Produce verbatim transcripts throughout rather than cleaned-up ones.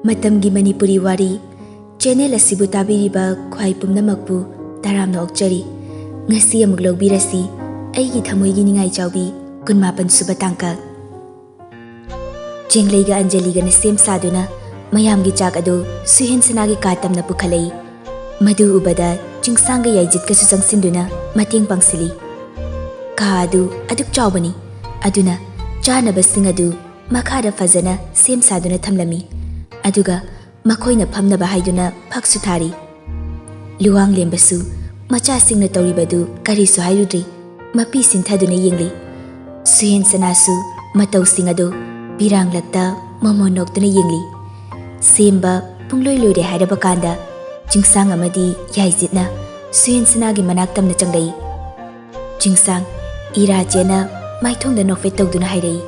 ꯃꯇꯝꯒꯤ ꯃꯅꯤꯄꯨꯔꯤ ꯋꯥꯔꯤ ꯆꯦꯅꯦꯜ ꯑꯁꯤꯕꯨ ꯇꯥꯕꯤꯔꯤꯕ ꯈ꯭ꯋꯥꯏ ꯄꯨꯝꯅꯃꯛꯄꯨ ꯇꯔꯥꯝꯅ ꯑꯣꯛꯆꯔꯤ꯫ ꯉꯁꯤ ꯑꯃꯨꯛ ꯂꯧꯕꯤꯔꯁꯤ ꯑꯩꯒꯤ ꯊꯃꯣꯏꯒꯤ ꯅꯤꯡꯉꯥꯏ ꯆꯥꯎꯕꯤ ꯀꯨꯟꯃꯥꯄꯟ ꯁꯨꯕ ꯇꯥꯡꯀꯛ꯫ ꯆꯦꯡꯂꯩꯒ ꯑꯟꯖꯂꯤꯒꯅ ꯁꯦꯝ ꯁꯥꯗꯨꯅ ꯃꯌꯥꯝꯒꯤ ꯆꯥꯛ ꯑꯗꯨ ꯁꯨꯍꯦꯟꯁꯅꯥꯒꯤ ꯀꯥ ꯇꯝꯅ ꯄꯨꯈꯠꯂꯛꯏ꯫ ꯃꯗꯨ ꯎꯕꯗ ꯆꯤꯡꯁꯥꯡꯒ ꯌꯥꯏꯖꯤꯠꯀꯁꯨ ꯆꯪꯁꯤꯟꯗꯨꯅ ꯃꯇꯦꯡ ꯄꯥꯡꯁꯤꯜꯂꯤ꯫ ꯀꯥ ꯑꯗꯨ ꯑꯗꯨꯛ ꯆꯥꯎꯕꯅꯤ, ꯑꯗꯨꯅ ꯆꯥꯅꯕꯁꯤꯡ ꯑꯗꯨ ꯃꯈꯥꯗ ꯐꯖꯅ ꯁꯦꯝ ꯁꯥꯗꯨꯅ ꯊꯝꯂꯝꯃꯤ꯫ ꯑꯗꯨꯒ ꯃꯈꯣꯏꯅ ꯐꯝꯅꯕ ꯍꯥꯏꯗꯨꯅ ꯐꯛꯁꯨ ꯊꯥꯔꯤ꯫ ꯂꯨꯋꯥꯡꯂꯦꯝꯕꯁꯨ ꯃꯆꯥꯁꯤꯡꯅ ꯇꯧꯔꯤꯕꯗꯨ ꯀꯔꯤꯁꯨ ꯍꯥꯏꯔꯨꯗ꯭ꯔꯤ꯫ ꯃꯄꯤ ꯁꯤꯟꯊꯗꯨꯅ ꯌꯦꯡꯂꯤ꯫ ꯁꯨꯍꯦꯟꯁꯅꯥꯁꯨ ꯃꯇꯧꯁꯤꯡ ꯑꯗꯨ ꯄꯤꯔꯥꯡꯂꯛꯇ ꯃꯃꯣꯟ ꯅꯣꯛꯇꯨꯅ ꯌꯦꯡꯂꯤ꯫ ꯁꯦꯝꯕ ꯄꯨꯡꯂꯣꯏ ꯂꯣꯏꯔꯦ ꯍꯥꯏꯔꯕ ꯀꯥꯟꯗ ꯆꯤꯡꯁꯥꯡ ꯑꯃꯗꯤ ꯌꯥꯏꯖꯤꯠꯅ ꯁꯨꯍꯦꯟꯁꯅꯥꯒꯤ ꯃꯅꯥꯛ ꯇꯝꯅ ꯆꯪꯂꯛꯏ꯫ ꯆꯤꯡꯁꯥꯡ ꯏꯔꯥ ꯆꯦꯅ ꯃꯥꯏꯊꯣꯡꯗ ꯅꯣꯛꯐꯦꯠ ꯇꯧꯗꯨꯅ ꯍꯥꯏꯔꯛꯏ,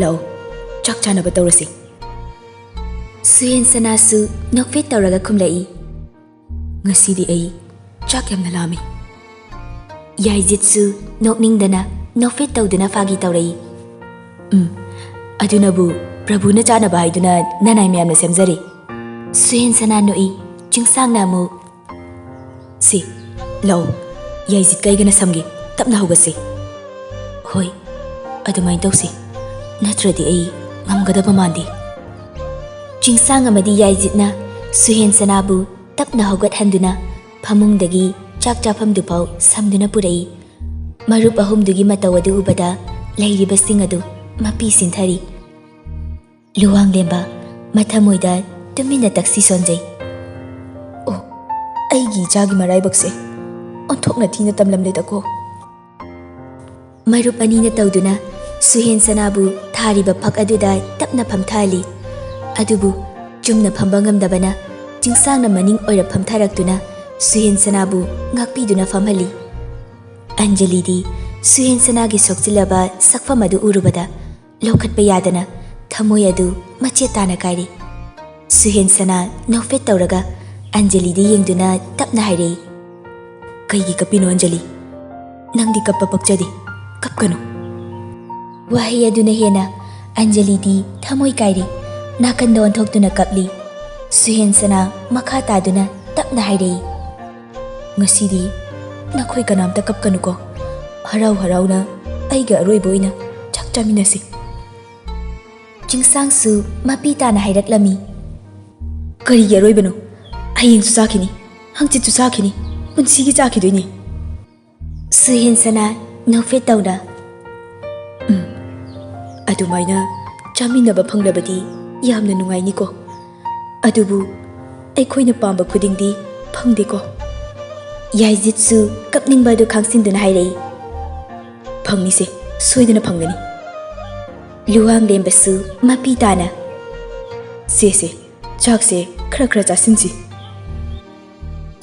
"ꯂꯥꯛꯑꯣ, ꯆꯥꯛ ꯆꯥꯅꯕ ꯇꯧꯔꯁꯤ꯫" ꯁꯨꯍꯦꯟꯁꯅꯥꯁꯨ ꯅꯣꯛꯐꯦꯠ ꯇꯧꯔꯒ ꯈꯨꯝꯂꯛꯏ, "ꯉꯁꯤꯗꯤ ꯑꯩ ꯆꯥꯛ ꯌꯥꯝꯅ ꯂꯥꯝꯃꯤ꯫" ꯌꯥꯏꯖꯤꯠꯁꯨ ꯅꯣꯛꯅꯤꯡꯗꯅ ꯅꯣꯛꯐꯦꯠ ꯇꯧꯗꯨꯅ ꯐꯥꯒꯤ ꯇꯧꯔꯛꯏ, "ꯎꯝ, ꯑꯗꯨꯅꯕꯨ ꯄ꯭ꯔꯚꯨꯅ ꯆꯥꯅꯕ ꯍꯥꯏꯗꯨꯅ ꯅꯅꯥꯏ ꯃꯌꯥꯝꯅ ꯁꯦꯝꯖꯔꯤ꯫" ꯁꯨꯍꯦꯟꯁꯅꯥ ꯅꯣꯛꯏ꯫ ꯆꯤꯡꯁꯥꯡꯅ ꯑꯃꯨꯛ, "ꯁꯤ, ꯂꯧ, ꯌꯥꯏꯖꯤꯠꯀ ꯑꯩꯒꯅ ꯁꯝꯒꯦ, ꯇꯞꯅ ꯍꯧꯒꯠꯁꯤ꯫" "ꯍꯣꯏ, ꯑꯗꯨꯃꯥꯏꯅ ꯇꯧꯁꯤ, ꯅꯠꯇ꯭ꯔꯗꯤ ꯑꯩ ꯉꯝꯒꯗꯕ ꯃꯥꯟꯗꯦ꯫" ꯆꯤꯡꯁꯥꯡ ꯑꯃꯗꯤ ꯌꯥꯏꯖꯤꯠꯅ ꯁꯨꯍꯦꯟꯁꯅꯥꯕꯨ ꯇꯞꯅ ꯍꯧꯒꯠꯍꯟꯗꯨꯅ ꯐꯃꯨꯡꯗꯒꯤ ꯆꯥꯛ ꯆꯥꯐꯝꯗꯨꯐꯥꯎ ꯁꯝꯗꯨꯅ ꯄꯨꯔꯛꯏ꯫ ꯃꯔꯨꯞ ꯑꯍꯨꯝꯗꯨꯒꯤ ꯃꯇꯧ ꯑꯗꯨ ꯎꯕꯗ ꯂꯩꯔꯤꯕꯁꯤꯡ ꯑꯗꯨ ꯃꯄꯤ ꯁꯤꯟꯊꯔꯤ꯫ ꯂꯨꯋꯥꯡꯂꯦꯝꯕ ꯃꯊꯃꯣꯏꯗ ꯇꯨꯃꯤꯟꯅ ꯇꯛꯁꯤ ꯁꯣꯟꯖꯩ꯫ "ꯑꯣ, ꯑꯩꯒꯤ ꯏꯆꯥꯒꯤ ꯃꯔꯥꯏꯕꯛꯁꯦ ꯑꯣꯟꯊꯣꯛꯅ ꯊꯤꯅ ꯇꯝꯂꯝꯂꯦꯗꯀꯣ꯫" ꯃꯔꯨꯞ ꯑꯅꯤꯅ ꯇꯧꯗꯨꯅ ꯁꯨꯍꯦꯟꯁꯅꯥꯕꯨ ꯊꯥꯔꯤꯕ ꯐꯛ ꯑꯗꯨꯗ ꯇꯞꯅ ꯐꯝꯊꯍꯜꯂꯤ꯫ ꯑꯗꯨꯕꯨ ꯆꯨꯝꯅ ꯐꯝꯕ ꯉꯝꯗꯕꯅ ꯆꯤꯡꯁꯥꯡꯅ ꯃꯅꯤꯡ ꯑꯣꯏꯔꯞ ꯐꯝꯊꯔꯛꯇꯨꯅ ꯁꯨꯍꯦꯟꯁꯅꯥꯕꯨ ꯉꯥꯛꯄꯤꯗꯨꯅ ꯐꯝꯍꯜꯂꯤ꯫ ꯑꯟꯖꯂꯤꯗꯤ ꯁꯨꯍꯦꯟꯁꯅꯥꯒꯤ ꯁꯣꯛꯆꯤꯜꯂꯕ ꯁꯛꯐꯝ ꯑꯗꯨ ꯎꯔꯨꯕꯗ ꯂꯧꯈꯠꯄ ꯌꯥꯗꯅ ꯊꯃꯣꯏ ꯑꯗꯨ ꯃꯆꯦꯠ ꯇꯥꯅ ꯀꯥꯏꯔꯤ꯫ ꯁꯨꯍꯦꯟꯁꯅꯥ ꯅꯣꯛꯐꯦꯠ ꯇꯧꯔꯒ ꯑꯟꯖꯂꯤꯗ ꯌꯦꯡꯗꯨꯅ ꯇꯞꯅ ꯍꯥꯏꯔꯛꯏ, "ꯀꯩꯒꯤ ꯀꯞꯄꯤꯅꯣ ꯑꯟꯖꯂꯤ? ꯅꯪꯗꯤ ꯀꯞꯄ ꯄꯛꯆꯗꯦ, ꯀꯞꯀꯅꯨ꯫" ꯋꯥꯍꯩ ꯑꯗꯨꯅ ꯍꯦꯟꯅ ꯑꯟꯖꯂꯤꯗꯤ ꯊꯃꯣꯏ ꯀꯥꯏꯔꯤ꯫ ꯅꯥꯀꯟꯗ ꯑꯣꯟꯊꯣꯛꯇꯨꯅ ꯀꯞꯂꯤ꯫ ꯁꯨꯍꯦꯟꯁꯅꯥ ꯃꯈꯥ ꯇꯥꯗꯨꯅ ꯇꯞꯅ ꯍꯥꯏꯔꯛꯏ, "ꯉꯁꯤꯗꯤ ꯅꯈꯣꯏ ꯀꯅꯥꯝꯇ ꯀꯞꯀꯅꯨꯀꯣ, ꯍꯔꯥꯎ ꯍꯔꯥꯎꯅ ꯑꯩꯒ ꯑꯔꯣꯏꯕ ꯑꯣꯏꯅ ꯆꯥꯛ ꯆꯥꯃꯤꯟꯅꯁꯤ꯫" ꯆꯤꯡꯁꯥꯡꯁꯨ ꯃꯄꯤ ꯇꯥꯅ ꯍꯥꯏꯔꯛꯂꯝꯃꯤ, "ꯀꯔꯤꯒꯤ ꯑꯔꯣꯏꯕꯅꯣ? ꯍꯌꯦꯡꯁꯨ ꯆꯥꯈꯤꯅꯤ, ꯍꯪꯆꯤꯠꯁꯨ ꯆꯥꯈꯤꯅꯤ, ꯄꯨꯟꯁꯤꯒꯤ ꯆꯥꯈꯤꯗꯣꯏꯅꯤ꯫" ꯁꯨꯍꯦꯟꯁꯅꯥ ꯅꯣꯛꯐꯦꯠ ꯇꯧꯅ, "ꯎꯝ, ꯑꯗꯨꯃꯥꯏꯅ ꯆꯥꯃꯤꯟꯅꯕ ꯐꯪꯂꯕꯗꯤ ꯌꯥꯝꯅ ꯅꯨꯡꯉꯥꯏꯅꯤꯀꯣ꯫ ꯑꯗꯨꯕꯨ ꯑꯩꯈꯣꯏꯅ ꯄꯥꯝꯕ ꯈꯨꯗꯤꯡꯗꯤ ꯐꯪꯗꯦꯀꯣ꯫" ꯌꯥꯏꯖꯤꯠꯁꯨ ꯀꯞꯅꯤꯡꯕ ꯑꯗꯨ ꯈꯥꯡꯁꯤꯟꯗꯨꯅ ꯍꯥꯏꯔꯛꯏ, "ꯐꯪꯅꯤꯁꯦ, ꯁꯣꯏꯗꯅ ꯐꯪꯒꯅꯤ꯫" ꯂꯨꯋꯥꯡꯂꯦꯝꯕꯁꯨ ꯃꯄꯤ ꯇꯥꯅ, "ꯁꯦ ꯁꯦ, ꯆꯥꯛꯁꯦ ꯈꯔ ꯈꯔ ꯆꯥꯁꯤꯟꯁꯤ꯫"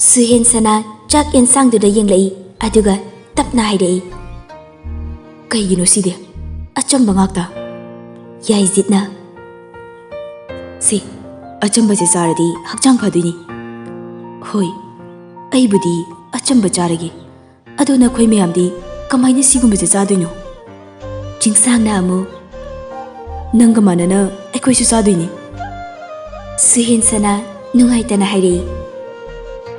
ꯁꯨꯍꯦꯟꯁꯅꯥ ꯆꯥꯛ ꯌꯦꯟꯁꯥꯡꯗꯨꯗ ꯌꯦꯡꯂꯛꯏ, ꯑꯗꯨꯒ ꯇꯞꯅ ꯍꯥꯏꯔꯛꯏ, "ꯀꯩꯒꯤꯅꯣ ꯁꯤꯗꯤ? ꯑꯆꯝꯕ ꯉꯥꯛꯇ꯫" ꯌꯥꯏꯖꯤꯠꯅ, "ꯁꯦ, ꯑꯆꯝꯕꯁꯦ ꯆꯥꯔꯗꯤ ꯍꯛꯆꯥꯡ ꯐꯗꯣꯏꯅꯤ꯫" "ꯍꯣꯏ, ꯑꯩꯕꯨꯗꯤ ꯑꯆꯝꯕ ꯆꯥꯔꯒꯦ꯫ ꯑꯗꯣ ꯅꯈꯣꯏ ꯃꯌꯥꯝꯗꯤ ꯀꯃꯥꯏꯅ ꯁꯤꯒꯨꯝꯕꯁꯦ ꯆꯥꯗꯣꯏꯅꯣ?" ꯆꯤꯡꯁꯥꯡꯅ ꯑꯃꯨꯛ, "ꯅꯪꯒ ꯃꯥꯟꯅꯅ ꯑꯩꯈꯣꯏꯁꯨ ꯆꯥꯗꯣꯏꯅꯤ꯫" ꯁꯨꯍꯦꯟꯁꯅꯥ ꯅꯨꯡꯉꯥꯏꯇꯅ ꯍꯥꯏꯔꯛꯏ,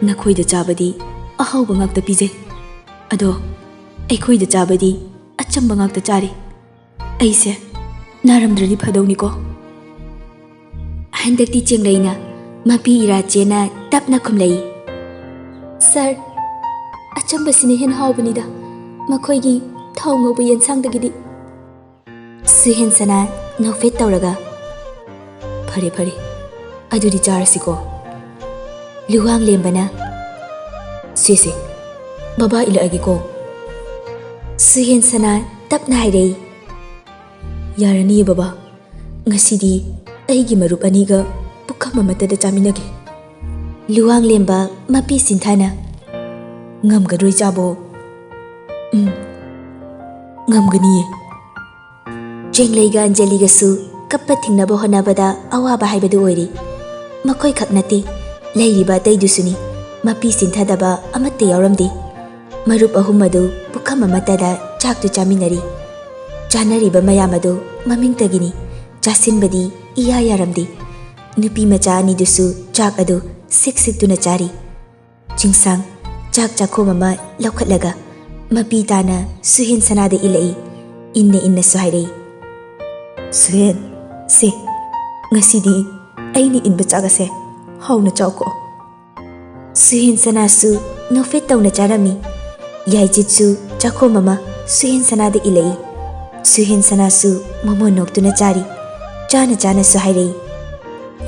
"ꯅꯈꯣꯏꯗ ꯆꯥꯕꯗꯤ ꯑꯍꯥꯎꯕ ꯉꯥꯛꯇ ꯄꯤꯖꯩ, ꯑꯗꯣ ꯑꯩꯈꯣꯏꯗ ꯆꯥꯕꯗꯤ ꯑꯆꯝꯕ ꯉꯥꯛꯇ ꯆꯥꯔꯤ꯫ ꯑꯩꯁꯦ ꯅꯥꯔꯝꯗ꯭ꯔꯗꯤ ꯐꯗꯧꯅꯤꯀꯣ꯫" ꯍꯟꯗꯛꯇꯤ ꯆꯦꯡꯂꯩꯅ ꯃꯄꯤ ꯏꯔꯥꯆꯦꯅ ꯇꯞꯅ ꯈꯨꯝꯂꯛꯏ, "ꯁꯥꯔ, ꯑꯆꯝꯕꯁꯤꯅ ꯍꯦꯟꯅ ꯍꯥꯎꯕꯅꯤꯗ, ꯃꯈꯣꯏꯒꯤ ꯊꯥꯎ ꯉꯧꯕ ꯌꯦꯟꯁꯥꯡꯗꯒꯤꯗꯤ꯫" ꯁꯨꯍꯦꯟꯁꯅꯥ ꯅꯣꯛꯐꯦꯠ ꯇꯧꯔꯒ, "ꯐꯔꯦ, ꯐꯔꯦ, ꯑꯗꯨꯗꯤ ꯆꯥꯔꯁꯤꯀꯣ꯫" ꯂꯨꯋꯥꯡꯂꯦꯝꯕꯅ, "ꯁꯦ ꯁꯦ, ꯕꯕꯥ ꯏꯜꯂꯛꯑꯒꯦꯀꯣ꯫" ꯁꯨꯍꯦꯟꯁꯅꯥ ꯇꯞꯅ ꯍꯥꯏꯔꯛꯏ, "ꯌꯥꯔꯅꯤꯌꯦ ꯕꯕꯥ, ꯉꯁꯤꯗꯤ ꯑꯩꯒꯤ ꯃꯔꯨꯞ ꯑꯅꯤꯒ ꯄꯨꯈꯝ ꯑꯃꯠꯇꯗ ꯆꯥꯃꯤꯟꯅꯒꯦ꯫" ꯂꯨꯋꯥꯡꯂꯦꯝꯕ ꯃꯄꯤ ꯁꯤꯟꯊꯥꯅ, "ꯉꯝꯒꯗ꯭ꯔꯣ ꯏꯆꯥꯕꯣ?" "ꯎꯝ, ꯉꯝꯒꯅꯤꯌꯦ꯫" ꯆꯦꯡꯂꯩꯒ ꯑꯟꯖꯂꯤꯒꯁꯨ ꯀꯞꯄ ꯊꯤꯡꯅꯕ ꯍꯣꯠꯅꯕꯗ ꯑꯋꯥꯕ ꯍꯥꯏꯕꯗꯨ ꯑꯣꯏꯔꯤ꯫ ꯃꯈꯣꯏ ꯈꯛ ꯅꯠꯇꯦ, ꯂꯩꯔꯤꯕ ꯑꯇꯩꯗꯨꯁꯨꯅꯤ꯫ ꯃꯄꯤ ꯁꯤꯟꯊꯗꯕ ꯑꯃꯠꯇ ꯌꯥꯎꯔꯝꯗꯦ꯫ ꯃꯔꯨꯞ ꯑꯍꯨꯝ ꯑꯗꯨ ꯄꯨꯈꯝ ꯑꯃꯠꯇꯗ ꯆꯥꯛꯇꯨ ꯆꯥꯃꯤꯟꯅꯔꯤ꯫ ꯆꯥꯅꯔꯤꯕ ꯃꯌꯥꯝ ꯑꯗꯨ ꯃꯃꯤꯡꯇꯒꯤꯅꯤ꯫ ꯆꯥꯁꯤꯟꯕꯗꯤ ꯏꯌꯥ ꯌꯥꯔꯝꯗꯦ꯫ ꯅꯨꯄꯤ ꯃꯆꯥ ꯑꯅꯤꯗꯨꯁꯨ ꯆꯥꯛ ꯑꯗꯨ ꯁꯤꯛ ꯁꯤꯛꯇꯨꯅ ꯆꯥꯔꯤ꯫ ꯆꯤꯡꯁꯥꯡ ꯆꯥꯛ ꯆꯥꯛꯈꯣꯝ ꯑꯃ ꯂꯧꯈꯠꯂꯒ ꯃꯄꯤ ꯇꯥꯅ ꯁꯨꯍꯦꯟ ꯁꯅꯥꯗ ꯏꯜꯂꯛꯏ꯫ ꯏꯟꯅ ꯏꯟꯅꯁꯨ ꯍꯥꯏꯔꯛꯏ, "ꯁꯨꯍꯦꯟ, ꯁꯦ, ꯉꯁꯤꯗꯤ ꯑꯩꯅ ꯏꯟꯕ ꯆꯥꯛ ꯑꯁꯦ ꯍꯥꯎꯅ ꯆꯥꯎꯀꯣ꯫" ꯁꯨꯍꯦꯟ ꯁꯅꯥꯁꯨ ꯅꯣꯛꯐꯦꯠ ꯇꯧꯅ ꯆꯥꯔꯝꯃꯤ꯫ ꯌꯥꯏꯆꯤꯠꯁꯨ ꯆꯥꯛꯈꯣꯝ ꯑꯃ ꯁꯨꯍꯦꯟ ꯁꯅꯥꯗ ꯏꯜꯂꯛꯏ꯫ ꯁꯨꯍꯦꯟ ꯁꯅꯥꯁꯨ ꯃꯃꯣꯟ ꯅꯣꯛꯇꯨꯅ ꯆꯥꯔꯤ꯫ ꯆꯥꯅ ꯆꯥꯅꯁꯨ ꯍꯥꯏꯔꯛꯏ,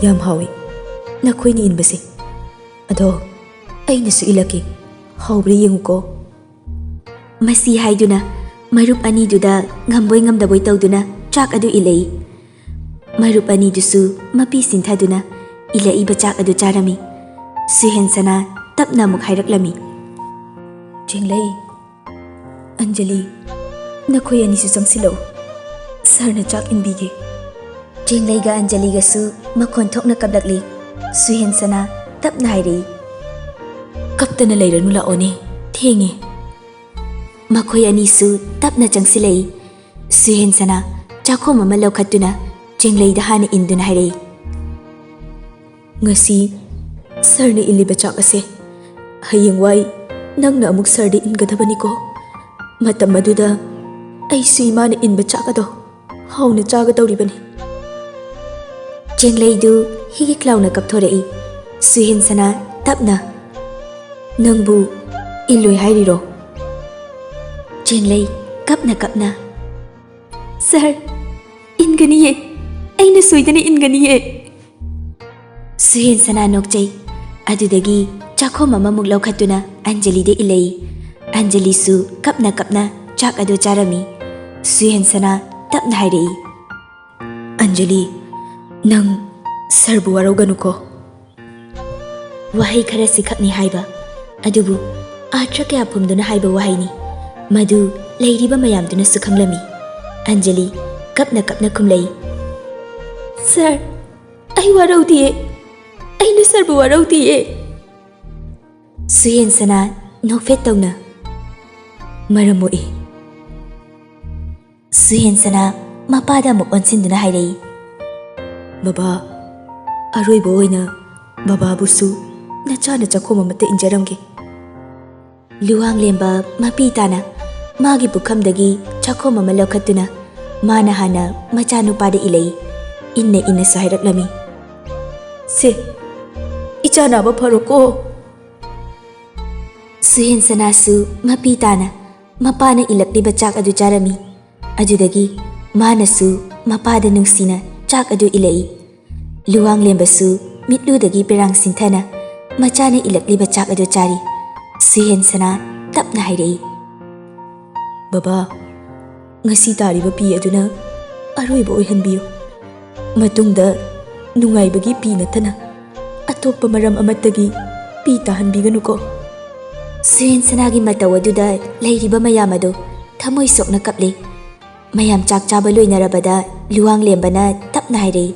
"ꯌꯥꯝ ꯍꯥꯎꯏ ꯅꯈꯣꯏꯅ ꯏꯟꯕꯁꯦ꯫ ꯑꯗꯣ ꯑꯩꯅꯁꯨ ꯏꯜꯂꯛꯀꯦ, ꯍꯥꯎꯕ꯭ꯔꯥ ꯌꯦꯡꯉꯨꯀꯣ꯫" ꯃꯁꯤ ꯍꯥꯏꯗꯨꯅ ꯃꯔꯨꯞ ꯑꯅꯤꯗꯨꯗ ꯉꯝꯕꯣꯏ ꯉꯝꯗꯕꯣꯏ ꯇꯧꯗꯨꯅ ꯆꯥꯛ ꯑꯗꯨ ꯏꯜꯂꯛꯏ꯫ ꯃꯔꯨꯞ ꯑꯅꯤꯗꯨꯁꯨ ꯃꯄꯤ ꯁꯤꯟꯊꯗꯨꯅ ꯏꯜꯂꯛꯏꯕ ꯆꯥꯛ ꯑꯗꯨ ꯆꯥꯔꯝꯃꯤ꯫ ꯁꯨꯍꯦꯟ ꯁꯅꯥ ꯇꯞꯅ ꯑꯃꯨꯛ ꯍꯥꯏꯔꯛꯂꯝꯃꯤ, "ꯆꯦꯡꯂꯩ, ꯑꯟꯖꯂꯤ, ꯅꯈꯣꯏ ꯑꯅꯤꯁꯨ ꯆꯪꯁꯤꯜꯂꯛꯎ꯫ ꯁꯥꯔꯅ ꯆꯥꯛ ꯏꯟꯕꯤꯒꯦ꯫" ꯆꯦꯡꯂꯩꯒ ꯑꯟꯖꯂꯤꯒꯁꯨ ꯃꯈꯣꯟ ꯊꯣꯛꯅ ꯀꯞꯂꯛꯂꯤ꯫ ꯁꯨꯍꯦꯟ ꯁꯅꯥ ꯇꯞꯅ ꯍꯥꯏꯔꯛꯏ, "ꯀꯞꯇꯅ ꯂꯩꯔꯅꯨ, ꯂꯥꯛꯑꯣꯅꯦ, ꯊꯦꯡꯉꯦ꯫" ꯃꯈꯣꯏ ꯑꯅꯤꯁꯨ ꯇꯞꯅ ꯆꯪꯁꯤꯜꯂꯛꯏ꯫ ꯁꯨꯍꯦꯟ ꯁꯅꯥ ꯆꯥꯛꯈꯣꯝ ꯑꯃ ꯂꯧꯈꯠꯇꯨꯅ ꯆꯦꯡꯂꯩꯗ ꯍꯥꯟꯅ ꯏꯟꯗꯨꯅ ꯍꯥꯏꯔꯛꯏ, "ꯉꯁꯤ ꯁꯥꯔꯅ ꯏꯜꯂꯤꯕ ꯆꯥꯛ ꯑꯁꯦ ꯍꯌꯦꯡꯋꯥꯏ ꯅꯪꯅ ꯑꯃꯨꯛ ꯁꯥꯔꯗ ꯏꯟꯒꯗꯕꯅꯤꯀꯣ꯫ ꯃꯇꯝ ꯑꯗꯨꯗ ꯑꯩꯁꯨ ꯏꯃꯥꯅ ꯏꯟꯕ ꯆꯥꯛ ꯑꯗꯣ ꯍꯥꯎꯅ ꯆꯥꯒꯗꯧꯔꯤꯕꯅꯤ꯫" ꯆꯦꯡꯂꯩꯗꯨ ꯍꯤꯒꯤꯛ ꯂꯥꯎꯅ ꯀꯞꯊꯣꯔꯛꯏ꯫ ꯁꯨꯍꯦꯟ ꯁꯅꯥ ꯇꯞꯅ, "ꯅꯪꯕꯨ ꯏꯜꯂꯣꯏ ꯍꯥꯏꯔꯤꯔꯣ?" ꯆꯦꯡꯂꯩ ꯀꯞꯅ ꯀꯞꯅ, "ꯁꯥꯔ, ꯏꯟꯒꯅꯤꯌꯦ, ꯑꯩꯅ ꯁꯣꯏꯗꯅ ꯏꯟꯒꯅꯤꯌꯦ꯫" ꯁꯨꯍꯦꯟ ꯁꯅꯥ ꯅꯣꯛꯆꯩ꯫ ꯑꯗꯨꯗꯒꯤ ꯆꯥꯛꯈꯣꯝ ꯑꯃꯃꯨꯛ ꯂꯧꯈꯠꯇꯨꯅ ꯑꯟꯖꯂꯤꯗ ꯏꯜꯂꯛꯏ꯫ ꯑꯟꯖꯂꯤꯁꯨ ꯀꯞꯅ ꯀꯞꯅ ꯆꯥꯛ ꯑꯗꯨ ꯆꯥꯔꯝꯃꯤ꯫ ꯁꯨꯍꯦꯟ ꯁꯅꯥ ꯇꯞꯅ ꯍꯥꯏꯔꯛꯏ, "ꯑꯟꯖꯂꯤ, ꯅꯪ ꯁꯥꯔꯕꯨ ꯋꯥꯔꯧꯒꯅꯨꯀꯣ꯫" ꯋꯥꯍꯩ ꯈꯔꯁꯤ ꯈꯛꯅꯤ ꯍꯥꯏꯕ, ꯑꯗꯨꯕꯨ ꯑꯥꯔꯊ ꯀꯌꯥ ꯐꯨꯝꯗꯨꯅ ꯍꯥꯏꯕ ꯋꯥꯍꯩꯅꯤ꯫ ꯃꯗꯨ ꯂꯩꯔꯤꯕ ꯃꯌꯥꯝꯗꯨꯅꯁꯨ ꯈꯪꯂꯝꯃꯤ꯫ ꯑꯟꯖꯂꯤ ꯀꯞꯅ ꯀꯞꯅ ꯈꯨꯝꯂꯛꯏ, "ꯁꯥꯔ, ꯑꯩ ꯋꯥꯔꯧꯗꯤꯌꯦ, ꯑꯩꯅ ꯁꯥꯔꯕꯨ ꯋꯥꯔꯧꯗꯤꯌꯦ꯫" ꯁꯨꯍꯦꯟ ꯁꯅꯥ ꯅꯣꯛꯐꯦꯠ ꯇꯧꯅ ꯃꯔꯝ ꯃꯣꯛꯏ꯫ ꯁꯨꯍꯦꯟ ꯁꯅꯥ ꯃꯄꯥꯗ ꯑꯃꯨꯛ ꯑꯣꯟꯁꯤꯟꯗꯨꯅ ꯍꯥꯏꯔꯛꯏ, "ꯕꯕꯥ, ꯑꯔꯣꯏꯕ ꯑꯣꯏꯅ ꯕꯕꯥꯕꯨꯁꯨ ꯅꯆꯥꯅ ꯆꯥꯛꯈꯣꯝ ꯑꯃꯠꯇ ꯏꯟꯖꯔꯝꯒꯦ꯫" ꯂꯨꯋꯥꯡꯂꯦꯝꯕ ꯃꯄꯤ ꯇꯥꯅ ꯃꯥꯒꯤ ꯄꯨꯈꯝꯗꯒꯤ ꯆꯥꯛꯈꯣꯝ ꯑꯃ ꯂꯧꯈꯠꯇꯨꯅ ꯃꯥꯅ ꯍꯥꯟꯅ ꯃꯆꯥꯅꯨꯄꯥꯗ ꯏꯜꯂꯛꯏ꯫ ꯏꯟꯅ ꯏꯟꯅꯁꯨ ꯍꯥꯏꯔꯛꯂꯝꯃꯤ, "ꯁꯦ, ꯏꯆꯥ ꯅꯥꯕ ꯐꯔꯣꯀꯣ꯫" ꯁꯨꯍꯦꯟꯁꯅꯥꯁꯨ ꯃꯄꯤ ꯇꯥꯅ ꯃꯄꯥꯅ ꯏꯜꯂꯛꯂꯤꯕ ꯆꯥꯛ ꯑꯗꯨ ꯆꯥꯔꯝꯃꯤ꯫ ꯑꯗꯨꯗꯒꯤ ꯃꯥꯅꯁꯨ ꯃꯄꯥꯗ ꯅꯨꯡꯁꯤꯅ ꯆꯥꯛ ꯑꯗꯨ ꯏꯜꯂꯛꯏ꯫ ꯂꯨꯋꯥꯡꯂꯦꯝꯕꯁꯨ ꯃꯤꯠꯂꯨꯗꯒꯤ ꯄꯤꯔꯥꯡ ꯁꯤꯟꯊꯅ ꯃꯆꯥꯅ ꯏꯜꯂꯛꯂꯤꯕ ꯆꯥꯛ ꯑꯗꯨ ꯆꯥꯔꯤ꯫ ꯁꯨꯍꯦꯟꯁꯅꯥ ꯇꯞꯅ ꯍꯥꯏꯔꯛꯏ, "ꯕꯕꯥ, ꯉꯁꯤ ꯇꯥꯔꯤꯕ ꯄꯤ ꯑꯗꯨꯅ ꯑꯔꯣꯏꯕ ꯑꯣꯏꯍꯟꯕꯤꯌꯨ꯫ ꯃꯇꯨꯡꯗ ꯅꯨꯡꯉꯥꯏꯕꯒꯤ ꯄꯤ ꯅꯠꯇꯅ ꯑꯇꯣꯞꯄ ꯃꯔꯝ ꯑꯃꯠꯇꯒꯤ ꯄꯤ ꯇꯥꯍꯟꯕꯤꯒꯅꯨꯀꯣ꯫" ꯁꯨꯍꯦꯟꯁꯅꯥꯒꯤ ꯃꯇꯧ ꯑꯗꯨꯗ ꯂꯩꯔꯤꯕ ꯃꯌꯥꯝ ꯑꯗꯨ ꯊꯃꯣꯏ ꯁꯣꯛꯅ ꯀꯞꯂꯤ꯫ ꯃꯌꯥꯝ ꯆꯥꯛ ꯆꯥꯕ ꯂꯣꯏꯅꯔꯕꯗ ꯂꯨꯋꯥꯡꯂꯦꯝꯕꯅ ꯇꯞꯅ ꯍꯥꯏꯔꯛꯏ,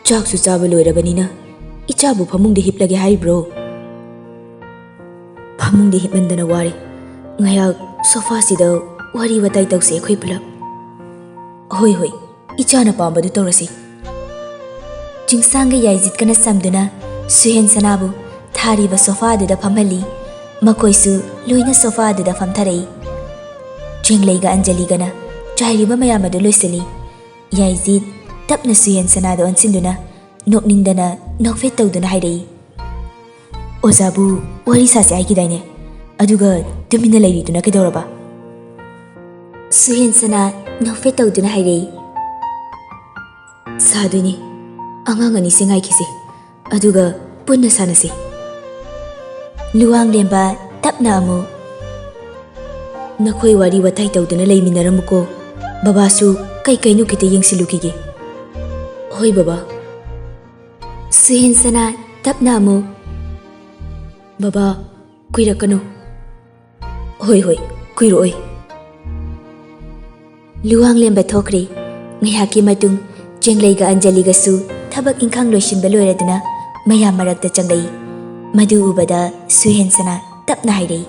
"ꯆꯥꯛꯁꯨ ꯆꯥꯕ ꯂꯣꯏꯔꯕꯅꯤꯅ ꯏꯆꯥꯕꯨ ꯐꯃꯨꯡꯗ ꯍꯤꯞꯂꯒꯦ ꯍꯥꯏꯔꯤꯕ꯭ꯔꯣ?" "ꯐꯃꯨꯡꯗ ꯍꯤꯞꯃꯟꯗꯅ ꯋꯥꯔꯦ꯫ ꯉꯥꯏꯍꯥꯛ ꯁꯣꯐꯥꯁꯤꯗ ꯋꯥꯔꯤ ꯋꯥꯇꯥꯏ ꯇꯧꯁꯦ ꯑꯩꯈꯣꯏ ꯄꯨꯂꯞ꯫" "ꯍꯣꯏ, ꯍꯣꯏ, ꯏꯆꯥꯅ ꯄꯥꯝꯕꯗꯨ ꯇꯧꯔꯁꯤ꯫" ꯆꯤꯡꯁꯥꯡꯒ ꯌꯥꯏꯖꯤꯠꯀꯅ ꯁꯝꯗꯨꯅ ꯁꯨꯍꯦꯟꯁꯅꯥꯕꯨ ꯊꯥꯔꯤꯕ ꯁꯣꯐꯥ ꯑꯗꯨꯗ ꯐꯝꯍꯜꯂꯤ꯫ ꯃꯈꯣꯏꯁꯨ ꯂꯣꯏꯅ ꯁꯣꯐꯥ ꯑꯗꯨꯗ ꯐꯝꯊꯔꯛꯏ꯫ ꯆꯦꯡꯂꯩꯒ ꯑꯟꯖꯂꯤꯒꯅ ꯆꯥꯏꯔꯤꯕ ꯃꯌꯥꯝ ꯑꯗꯨ ꯂꯣꯏꯁꯤꯜꯂꯤ꯫ ꯌꯥꯏꯖꯤꯠ ꯇꯞꯅ ꯁꯨꯍꯦꯟꯁꯅꯥꯗ ꯑꯣꯟꯁꯤꯟꯗꯨꯅ ꯅꯣꯛꯅꯤꯡꯗꯅ ꯅꯣꯛꯐꯦꯠ ꯇꯧꯗꯨꯅ ꯍꯥꯏꯔꯛꯏ, "ꯑꯣꯖꯥꯕꯨ ꯋꯥꯔꯤ ꯁꯥꯁꯦ ꯍꯥꯏꯈꯤꯗꯥꯏꯅꯦ? ꯑꯗꯨꯒ ꯇꯨꯃꯤꯟꯅ ꯂꯩꯔꯤꯗꯨꯅ ꯀꯩꯗꯧꯔꯕ?" ꯁꯨꯍꯦꯟꯁꯅꯥ ꯅꯣꯛꯐꯦꯠ ꯇꯧꯗꯨꯅ ꯍꯥꯏꯔꯛꯏ, "ꯁꯥꯗꯣꯏꯅꯤ꯫ ꯑꯉꯥꯡ ꯑꯅꯤꯁꯦ ꯉꯥꯏꯈꯤꯁꯦ, ꯑꯗꯨꯒ ꯄꯨꯟꯅ ꯁꯥꯟꯅꯁꯤ꯫" ꯂꯨꯋꯥꯡꯂꯦꯝꯕ ꯇꯞꯅ ꯑꯃꯨꯛ, "ꯅꯈꯣꯏ ꯋꯥꯔꯤ ꯋꯥꯇꯥꯏ ꯇꯧꯗꯨꯅ ꯂꯩꯃꯤꯟꯅꯔꯝꯃꯨꯀꯣ꯫ ꯕꯕꯥꯁꯨ ꯀꯩ ꯀꯩꯅꯣ ꯈꯤꯇ ꯌꯦꯡꯁꯤꯜꯂꯨꯈꯤꯒꯦ꯫" "ꯍꯣꯏ ꯕꯕꯥ꯫" ꯁꯨꯍꯦꯟꯁꯅꯥ ꯇꯞꯅ ꯑꯃꯨꯛ, "ꯕꯕꯥ, ꯀꯨꯏꯔꯛꯀꯅꯨ꯫" "ꯍꯣꯏ, ꯍꯣꯏ, ꯀꯨꯏꯔꯛꯑꯣꯏ꯫" ꯂꯨꯋꯥꯡꯂꯦꯝꯕ ꯊꯣꯛꯈ꯭ꯔꯦ꯫ ꯉꯥꯏꯍꯥꯛꯀꯤ ꯃꯇꯨꯡ ꯆꯦꯡꯂꯩꯒ ꯑꯟꯖꯂꯤꯒꯁꯨ ꯊꯕꯛ ꯏꯪꯈꯥꯡ ꯂꯣꯏꯁꯤꯟꯕ ꯂꯣꯏꯔꯗꯨꯅ ꯃꯌꯥꯝ ꯃꯔꯛꯇ ꯆꯪꯂꯛꯏ꯫ ꯃꯗꯨ ꯎꯕꯗ ꯁꯨꯍꯦꯟꯁꯅꯥ ꯇꯞꯅ ꯍꯥꯏꯔꯛꯏ,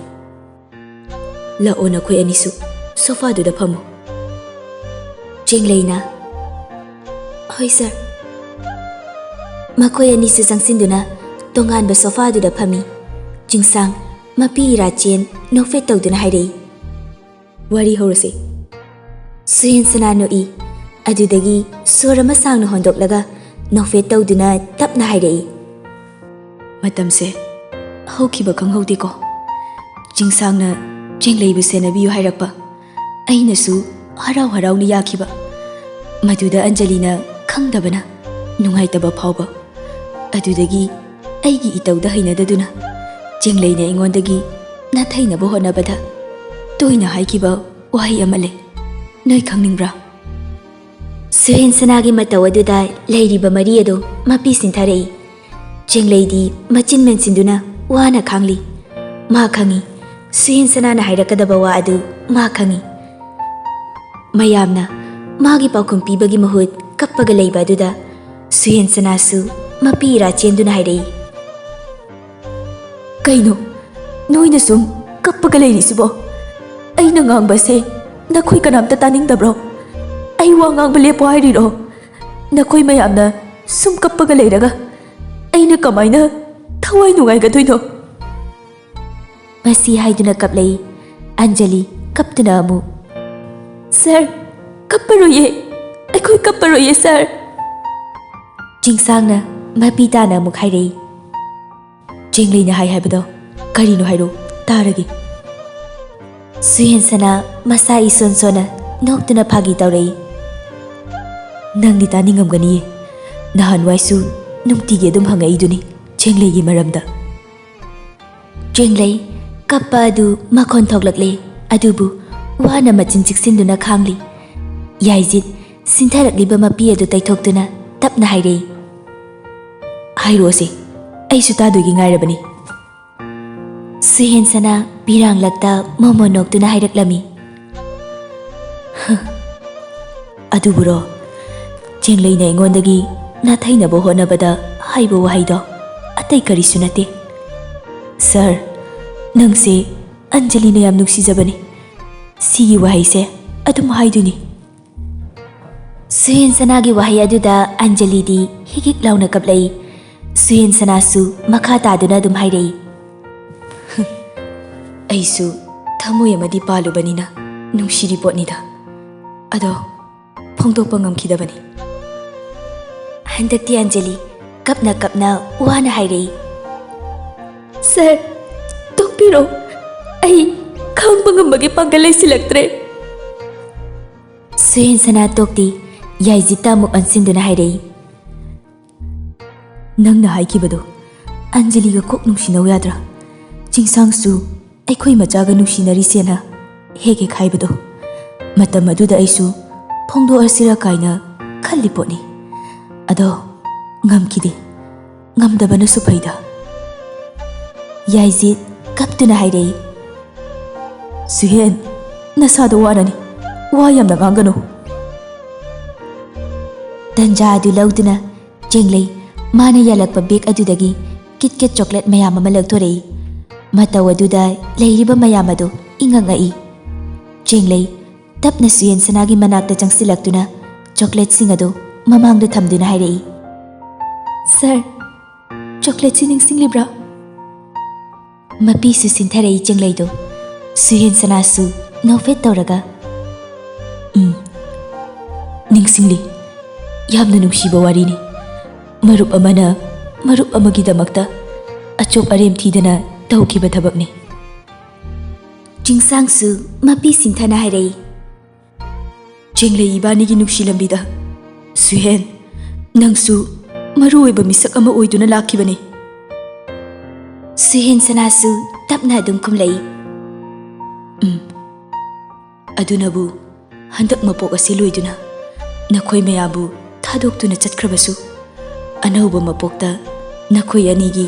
"ꯂꯥꯛꯑꯣ, ꯅꯈꯣꯏ ꯑꯅꯤꯁꯨ ꯁꯣꯐꯥꯗꯨꯗ ꯐꯝꯃꯨ꯫" ꯆꯦꯡꯂꯩꯅ, "ꯍꯣꯏ, ꯁꯔ꯫" ꯃꯈꯣꯏ ꯑꯅꯤꯁꯨ ꯆꯪꯁꯤꯟꯗꯨꯅ ꯇꯣꯉꯥꯟꯕ ꯁꯣꯐꯥꯗꯨꯗ ꯐꯝꯃꯤ꯫ ꯆꯤꯡꯁꯥꯡ ꯃꯄꯤ ꯏꯔꯥꯆꯦꯟ ꯅꯣꯛꯐꯦꯠ ꯇꯧꯗꯨꯅ ꯍꯥꯏꯔꯛꯏ, "ꯋꯥꯔꯤ ꯍꯧꯔꯁꯤ꯫" ꯁꯨꯍꯦꯟꯁꯅꯥ ꯅꯣꯛꯏ꯫ ꯑꯗꯨꯗꯒꯤ ꯁꯣꯔ ꯑꯃ ꯁꯥꯡꯅ ꯍꯣꯟꯗꯣꯛꯂꯒ ꯅꯣꯛꯐꯦꯠ ꯇꯧꯗꯨꯅ ꯇꯞꯅ ꯍꯥꯏꯔꯛꯏ, "ꯃꯇꯝꯁꯦ ꯍꯧꯈꯤꯕ ꯈꯪꯍꯧꯗꯦꯀꯣ꯫ ꯆꯤꯡꯁꯥꯡꯅ ꯆꯦꯡꯂꯩꯕꯨ ꯁꯦꯟꯅꯕꯤꯌꯨ ꯍꯥꯏꯔꯛꯄ, ꯑꯩꯅꯁꯨ ꯍꯔꯥꯎ ꯍꯔꯥꯎꯅ ꯌꯥꯈꯤꯕ꯫ ꯃꯗꯨꯗ ꯑꯟꯖꯂꯤꯅ ꯈꯪꯗꯕꯅ ꯅꯨꯡꯉꯥꯏꯇꯕ ꯐꯥꯎꯕ꯫ ꯑꯗꯨꯗꯒꯤ ꯑꯩꯒꯤ ꯏꯇꯧꯗ ꯍꯩꯅꯗꯗꯨꯅ ꯆꯦꯡꯂꯩꯅ ꯑꯩꯉꯣꯟꯗꯒꯤ ꯅꯥꯊꯩꯅꯕ ꯍꯣꯠꯅꯕꯗ ꯇꯣꯏꯅ ꯍꯥꯏꯈꯤꯕ ꯋꯥꯍꯩ ꯑꯃ ꯂꯩ꯫ ꯅꯣꯏ ꯈꯪꯅꯤꯡꯕ꯭ꯔꯥ?" ꯁꯨꯍꯦꯟꯁꯅꯥꯒꯤ ꯃꯇꯧ ꯑꯗꯨꯗ ꯂꯩꯔꯤꯕ ꯃꯔꯤ ꯑꯗꯨ ꯃꯄꯤ ꯁꯤꯟꯊꯔꯛꯏ꯫ ꯆꯦꯡꯂꯩꯗꯤ ꯃꯆꯤꯟ ꯃꯦꯟꯁꯤꯟꯗꯨꯅ ꯋꯥꯅ ꯈꯥꯡꯂꯤ꯫ ꯃꯥ ꯈꯪꯏ, ꯁꯨꯍꯦꯟꯁꯅꯥꯅ ꯍꯥꯏꯔꯛꯀꯗꯕ ꯋꯥ ꯑꯗꯨ ꯃꯥ ꯈꯪꯏ꯫ ꯃꯌꯥꯝꯅ ꯃꯥꯒꯤ ꯄꯥꯎꯈꯨꯝ ꯄꯤꯕꯒꯤ ꯃꯍꯨꯠ ꯀꯞꯄꯒ ꯂꯩꯕ ꯑꯗꯨꯗ ꯁꯨꯍꯦꯟꯁꯅꯥꯁꯨ ꯃꯄꯤ ꯏꯔꯥ ꯆꯦꯟꯗꯨꯅ ꯍꯥꯏꯔꯛꯏ, "ꯀꯩꯅꯣ, ꯅꯣꯏꯅ ꯁꯨꯝ ꯀꯞꯄꯒ ꯂꯩꯔꯤꯁꯤꯕꯣ? ꯑꯩꯅ ꯉꯥꯡꯕꯁꯦ ꯅꯈꯣꯏ ꯀꯅꯥꯝꯇ ꯇꯥꯅꯤꯡꯗꯕ꯭ꯔꯣ? ꯑꯩ ꯋꯥ ꯉꯥꯡꯕ ꯂꯦꯞꯄꯣ ꯍꯥꯏꯔꯤꯔꯣ? ꯅꯈꯣꯏ ꯃꯌꯥꯝꯅ ꯁꯨꯝ ꯀꯞꯄꯒ ꯂꯩꯔꯒ ꯑꯩꯅ ꯀꯃꯥꯏꯅ ꯊꯋꯥꯏ ꯅꯨꯡꯉꯥꯏꯒꯗꯣꯏꯅꯣ?" ꯃꯁꯤ ꯍꯥꯏꯗꯨꯅ ꯀꯞꯂꯛꯏ꯫ ꯑꯟꯖꯂꯤ ꯀꯞꯇꯨꯅ ꯑꯃꯨꯛ, "ꯁꯔ, ꯀꯞꯄꯔꯣꯏꯌꯦ, ꯑꯩꯈꯣꯏ ꯀꯞꯄꯔꯣꯏꯌꯦ, ꯁꯔ꯫" ꯆꯤꯡꯁꯥꯡꯅ ꯃꯄꯤ ꯇꯥꯅ ꯑꯃꯨꯛ ꯍꯥꯏꯔꯛꯏ, "ꯆꯦꯡꯂꯩꯅ ꯍꯥꯏ ꯍꯥꯏꯕꯗꯣ ꯀꯔꯤꯅꯣ ꯍꯥꯏꯔꯣ, ꯇꯥꯔꯒꯦ꯫" ꯁꯨꯍꯦꯟꯁꯅꯥ ꯃꯁꯥ ꯏꯁꯣꯟ ꯁꯣꯟꯅ ꯅꯣꯛꯇꯨꯅ ꯐꯥꯒꯤ ꯇꯧꯔꯛꯏ, "ꯅꯪꯗꯤ ꯇꯥꯅꯤꯡꯉꯝꯒꯅꯤꯌꯦ, ꯅꯍꯥꯟꯋꯥꯏꯁꯨ ꯅꯨꯡꯇꯤꯒꯤ ꯑꯗꯨꯝ ꯍꯪꯉꯛꯏꯗꯨꯅꯤ ꯆꯦꯡꯂꯩꯒꯤ ꯃꯔꯝꯗ꯫" ꯆꯦꯡꯂꯩ ꯀꯞꯄ ꯑꯗꯨ ꯃꯈꯣꯟ ꯊꯣꯛꯂꯛꯂꯦ, ꯑꯗꯨꯕꯨ ꯋꯥꯅ ꯃꯆꯤꯟ ꯆꯤꯛꯁꯤꯟꯗꯨꯅ ꯈꯥꯡꯂꯤ꯫ ꯌꯥꯏꯖꯤꯠ ꯁꯤꯟꯊꯔꯛꯂꯤꯕ ꯃꯄꯤ ꯑꯗꯨ ꯇꯩꯊꯣꯛꯇꯨꯅ ꯇꯞꯅ ꯍꯥꯏꯔꯛꯏ, "ꯍꯥꯏꯔꯛꯑꯣꯁꯦ, ꯑꯩꯁꯨ ꯇꯥꯗꯣꯏꯒꯤ ꯉꯥꯏꯔꯕꯅꯤ꯫" ꯁꯨꯍꯦꯟꯁꯅꯥ ꯄꯤꯔꯥꯡꯂꯛꯇ ꯃꯣꯃꯣꯟ ꯅꯣꯛꯇꯨꯅ ꯍꯥꯏꯔꯛꯂꯝꯃꯤ, "ꯑꯗꯨꯕꯨꯔꯣ, ꯆꯦꯡꯂꯩꯅ ꯑꯩꯉꯣꯟꯗꯒꯤ ꯅꯥꯊꯩꯅꯕ ꯍꯣꯠꯅꯕꯗ ꯍꯥꯏꯕ ꯋꯥꯍꯩꯗꯣ ꯑꯇꯩ ꯀꯔꯤꯁꯨ ꯅꯠꯇꯦ꯫ ꯁꯔ, ꯅꯪꯁꯦ ꯑꯟꯖꯂꯤꯅ ꯌꯥꯝ ꯅꯨꯡꯁꯤꯖꯕꯅꯤ꯫ ꯁꯤꯒꯤ ꯋꯥꯍꯩꯁꯦ ꯑꯗꯨꯝ ꯍꯥꯏꯗꯣꯏꯅꯤ꯫" ꯁꯨꯍꯦꯟ ꯁꯅꯥꯒꯤ ꯋꯥꯍꯩ ꯑꯗꯨꯗ ꯑꯟꯖꯂꯤꯗꯤ ꯍꯤꯛ ꯍꯤꯛ ꯂꯥꯎꯅ ꯀꯞꯂꯛꯏ꯫ ꯁꯨꯍꯦꯟ ꯁꯅꯥꯁꯨ ꯃꯈꯥ ꯇꯥꯗꯨꯅ ꯑꯗꯨꯝ ꯍꯥꯏꯔꯛꯏ, "ꯑꯩꯁꯨ ꯊꯃꯣꯏ ꯑꯃꯗꯤ ꯄꯥꯜꯂꯨꯕꯅꯤꯅ ꯅꯨꯡꯁꯤꯔꯤ ꯄꯣꯠꯅꯤꯗ꯫ ꯑꯗꯣ ꯐꯣꯡꯗꯣꯛꯄ ꯉꯝꯈꯤꯗꯕꯅꯤ꯫" ꯍꯟꯗꯛꯇꯤ ꯑꯟꯖꯂꯤ ꯀꯞꯅ ꯀꯞꯅ ꯋꯥꯅ ꯍꯥꯏꯔꯛꯏ, "ꯁꯥꯔ, ꯇꯣꯛꯄꯤꯔꯣ꯫ ꯑꯩ ꯈꯥꯡꯕ ꯉꯝꯕꯒꯤ ꯄꯥꯡꯒꯜ ꯂꯩꯁꯤꯜꯂꯛꯇ꯭ꯔꯦ꯫" ꯁꯨꯍꯦꯟ ꯁꯅꯥ ꯇꯣꯛꯇꯤ ꯌꯥꯏꯖꯤꯠꯇ ꯑꯃꯨꯛ ꯑꯣꯟꯁꯤꯟꯗꯨꯅ ꯍꯥꯏꯔꯛꯏ, "ꯅꯪꯅ ꯍꯥꯏꯈꯤꯕꯗꯣ ꯑꯟꯖꯂꯤꯒ ꯀꯣꯛ ꯅꯨꯡꯁꯤꯅꯧ ꯌꯥꯗ꯭ꯔꯥ? ꯆꯤꯡꯁꯥꯡꯁꯨ ꯑꯩꯈꯣꯏ ꯃꯆꯥꯒ ꯅꯨꯡꯁꯤꯅꯔꯤꯁꯦꯅ ꯍꯦꯛ ꯍꯦꯛ ꯍꯥꯏꯕꯗꯣ꯫ ꯃꯇꯝ ꯑꯗꯨꯗ ꯑꯩꯁꯨ ꯐꯣꯡꯗꯣꯛꯑꯁꯤꯔ ꯀꯥꯏꯅ ꯈꯜꯂꯤ ꯄꯣꯠꯅꯤ꯫ ꯑꯗꯣ ꯉꯝꯈꯤꯗꯦ꯫ ꯉꯝꯗꯕꯅꯁꯨ ꯐꯩꯗ꯫" ꯌꯥꯏꯖꯤꯠ ꯀꯞꯇꯨꯅ ꯍꯥꯏꯔꯛꯏ, "ꯁꯨꯍꯦꯟ, ꯅꯁꯥꯗꯣ ꯋꯥꯔꯅꯤ꯫ ꯋꯥ ꯌꯥꯝꯅ ꯉꯥꯡꯒꯅꯨ꯫" ꯇꯟꯖꯥ ꯑꯗꯨ ꯂꯧꯗꯨꯅ ꯆꯦꯡꯂꯩ ꯃꯥꯅ ꯌꯥꯜꯂꯛꯄ ꯕꯦꯒ ꯑꯗꯨꯗꯒꯤ ꯀꯤꯠ ꯀꯦꯠ ꯆꯣꯀ꯭ꯂꯦꯠ ꯃꯌꯥꯝ ꯑꯃ ꯂꯧꯊꯣꯔꯛꯏ꯫ ꯃꯇꯧ ꯑꯗꯨꯗ ꯂꯩꯔꯤꯕ ꯃꯌꯥꯝ ꯑꯗꯨ ꯏꯉꯛ ꯉꯛꯏ꯫ ꯆꯦꯡꯂꯩ ꯇꯞꯅ ꯁꯨꯍꯦꯟ ꯁꯅꯥꯒꯤ ꯃꯅꯥꯛꯇ ꯆꯪꯁꯤꯜꯂꯛꯇꯨꯅ ꯆꯣꯀ꯭ꯂꯦꯠꯁꯤꯡ ꯑꯗꯨ ꯃꯃꯥꯡꯗ ꯊꯝꯗꯨꯅ ꯍꯥꯏꯔꯛꯏ, "ꯁꯥꯔ, ꯆꯣꯀ꯭ꯂꯦꯠꯁꯤ ꯅꯤꯡꯁꯤꯡꯂꯤꯕ꯭ꯔꯥ?" ꯃꯄꯤꯁꯨ ꯁꯤꯟꯊꯔꯛꯏ ꯆꯦꯡꯂꯩꯗꯣ꯫ ꯁꯨꯍꯦꯟ ꯁꯅꯥꯁꯨ ꯅꯣꯛꯐꯦꯠ ꯇꯧꯔꯒ, "ꯎꯝ, ꯅꯤꯡꯁꯤꯡꯂꯤ꯫ ꯌꯥꯝꯅ ꯅꯨꯡꯁꯤꯕ ꯋꯥꯔꯤꯅꯤ꯫ ꯃꯔꯨꯞ ꯑꯃꯅ ꯃꯔꯨꯞ ꯑꯃꯒꯤꯗꯃꯛꯇ ꯑꯆꯣꯞ ꯑꯔꯦꯝ ꯊꯤꯗꯅ ꯇꯧꯈꯤꯕ ꯊꯕꯛꯅꯤ꯫" ꯆꯤꯡꯁꯥꯡꯁꯨ ꯃꯄꯤ ꯁꯤꯟꯊꯅ ꯍꯥꯏꯔꯛꯏ, "ꯆꯦꯡꯂꯩ ꯏꯕꯥꯅꯤꯒꯤ ꯅꯨꯡꯁꯤ ꯂꯝꯕꯤꯗ ꯁꯨꯍꯦꯟ, ꯅꯪꯁꯨ ꯃꯔꯨ ꯑꯣꯏꯕ ꯃꯤꯁꯛ ꯑꯃ ꯑꯣꯏꯗꯨꯅ ꯂꯥꯛꯈꯤꯕꯅꯤ꯫" ꯁꯨꯍꯦꯟ ꯁꯅꯥꯁꯨ ꯇꯞꯅ ꯑꯗꯨꯝ ꯈꯨꯝꯂꯛꯏ, "ꯎꯝ, ꯑꯗꯨꯅꯕꯨ ꯍꯟꯗꯛ ꯃꯄꯣꯛ ꯑꯁꯤ ꯂꯣꯏꯗꯨꯅ ꯅꯈꯣꯏ ꯃꯌꯥꯝꯕꯨ ꯊꯥꯗꯣꯛꯇꯨꯅ ꯆꯠꯈ꯭ꯔꯕꯁꯨ, ꯑꯅꯧꯕ ꯃꯄꯣꯛꯇ ꯅꯈꯣꯏ ꯑꯅꯤꯒꯤ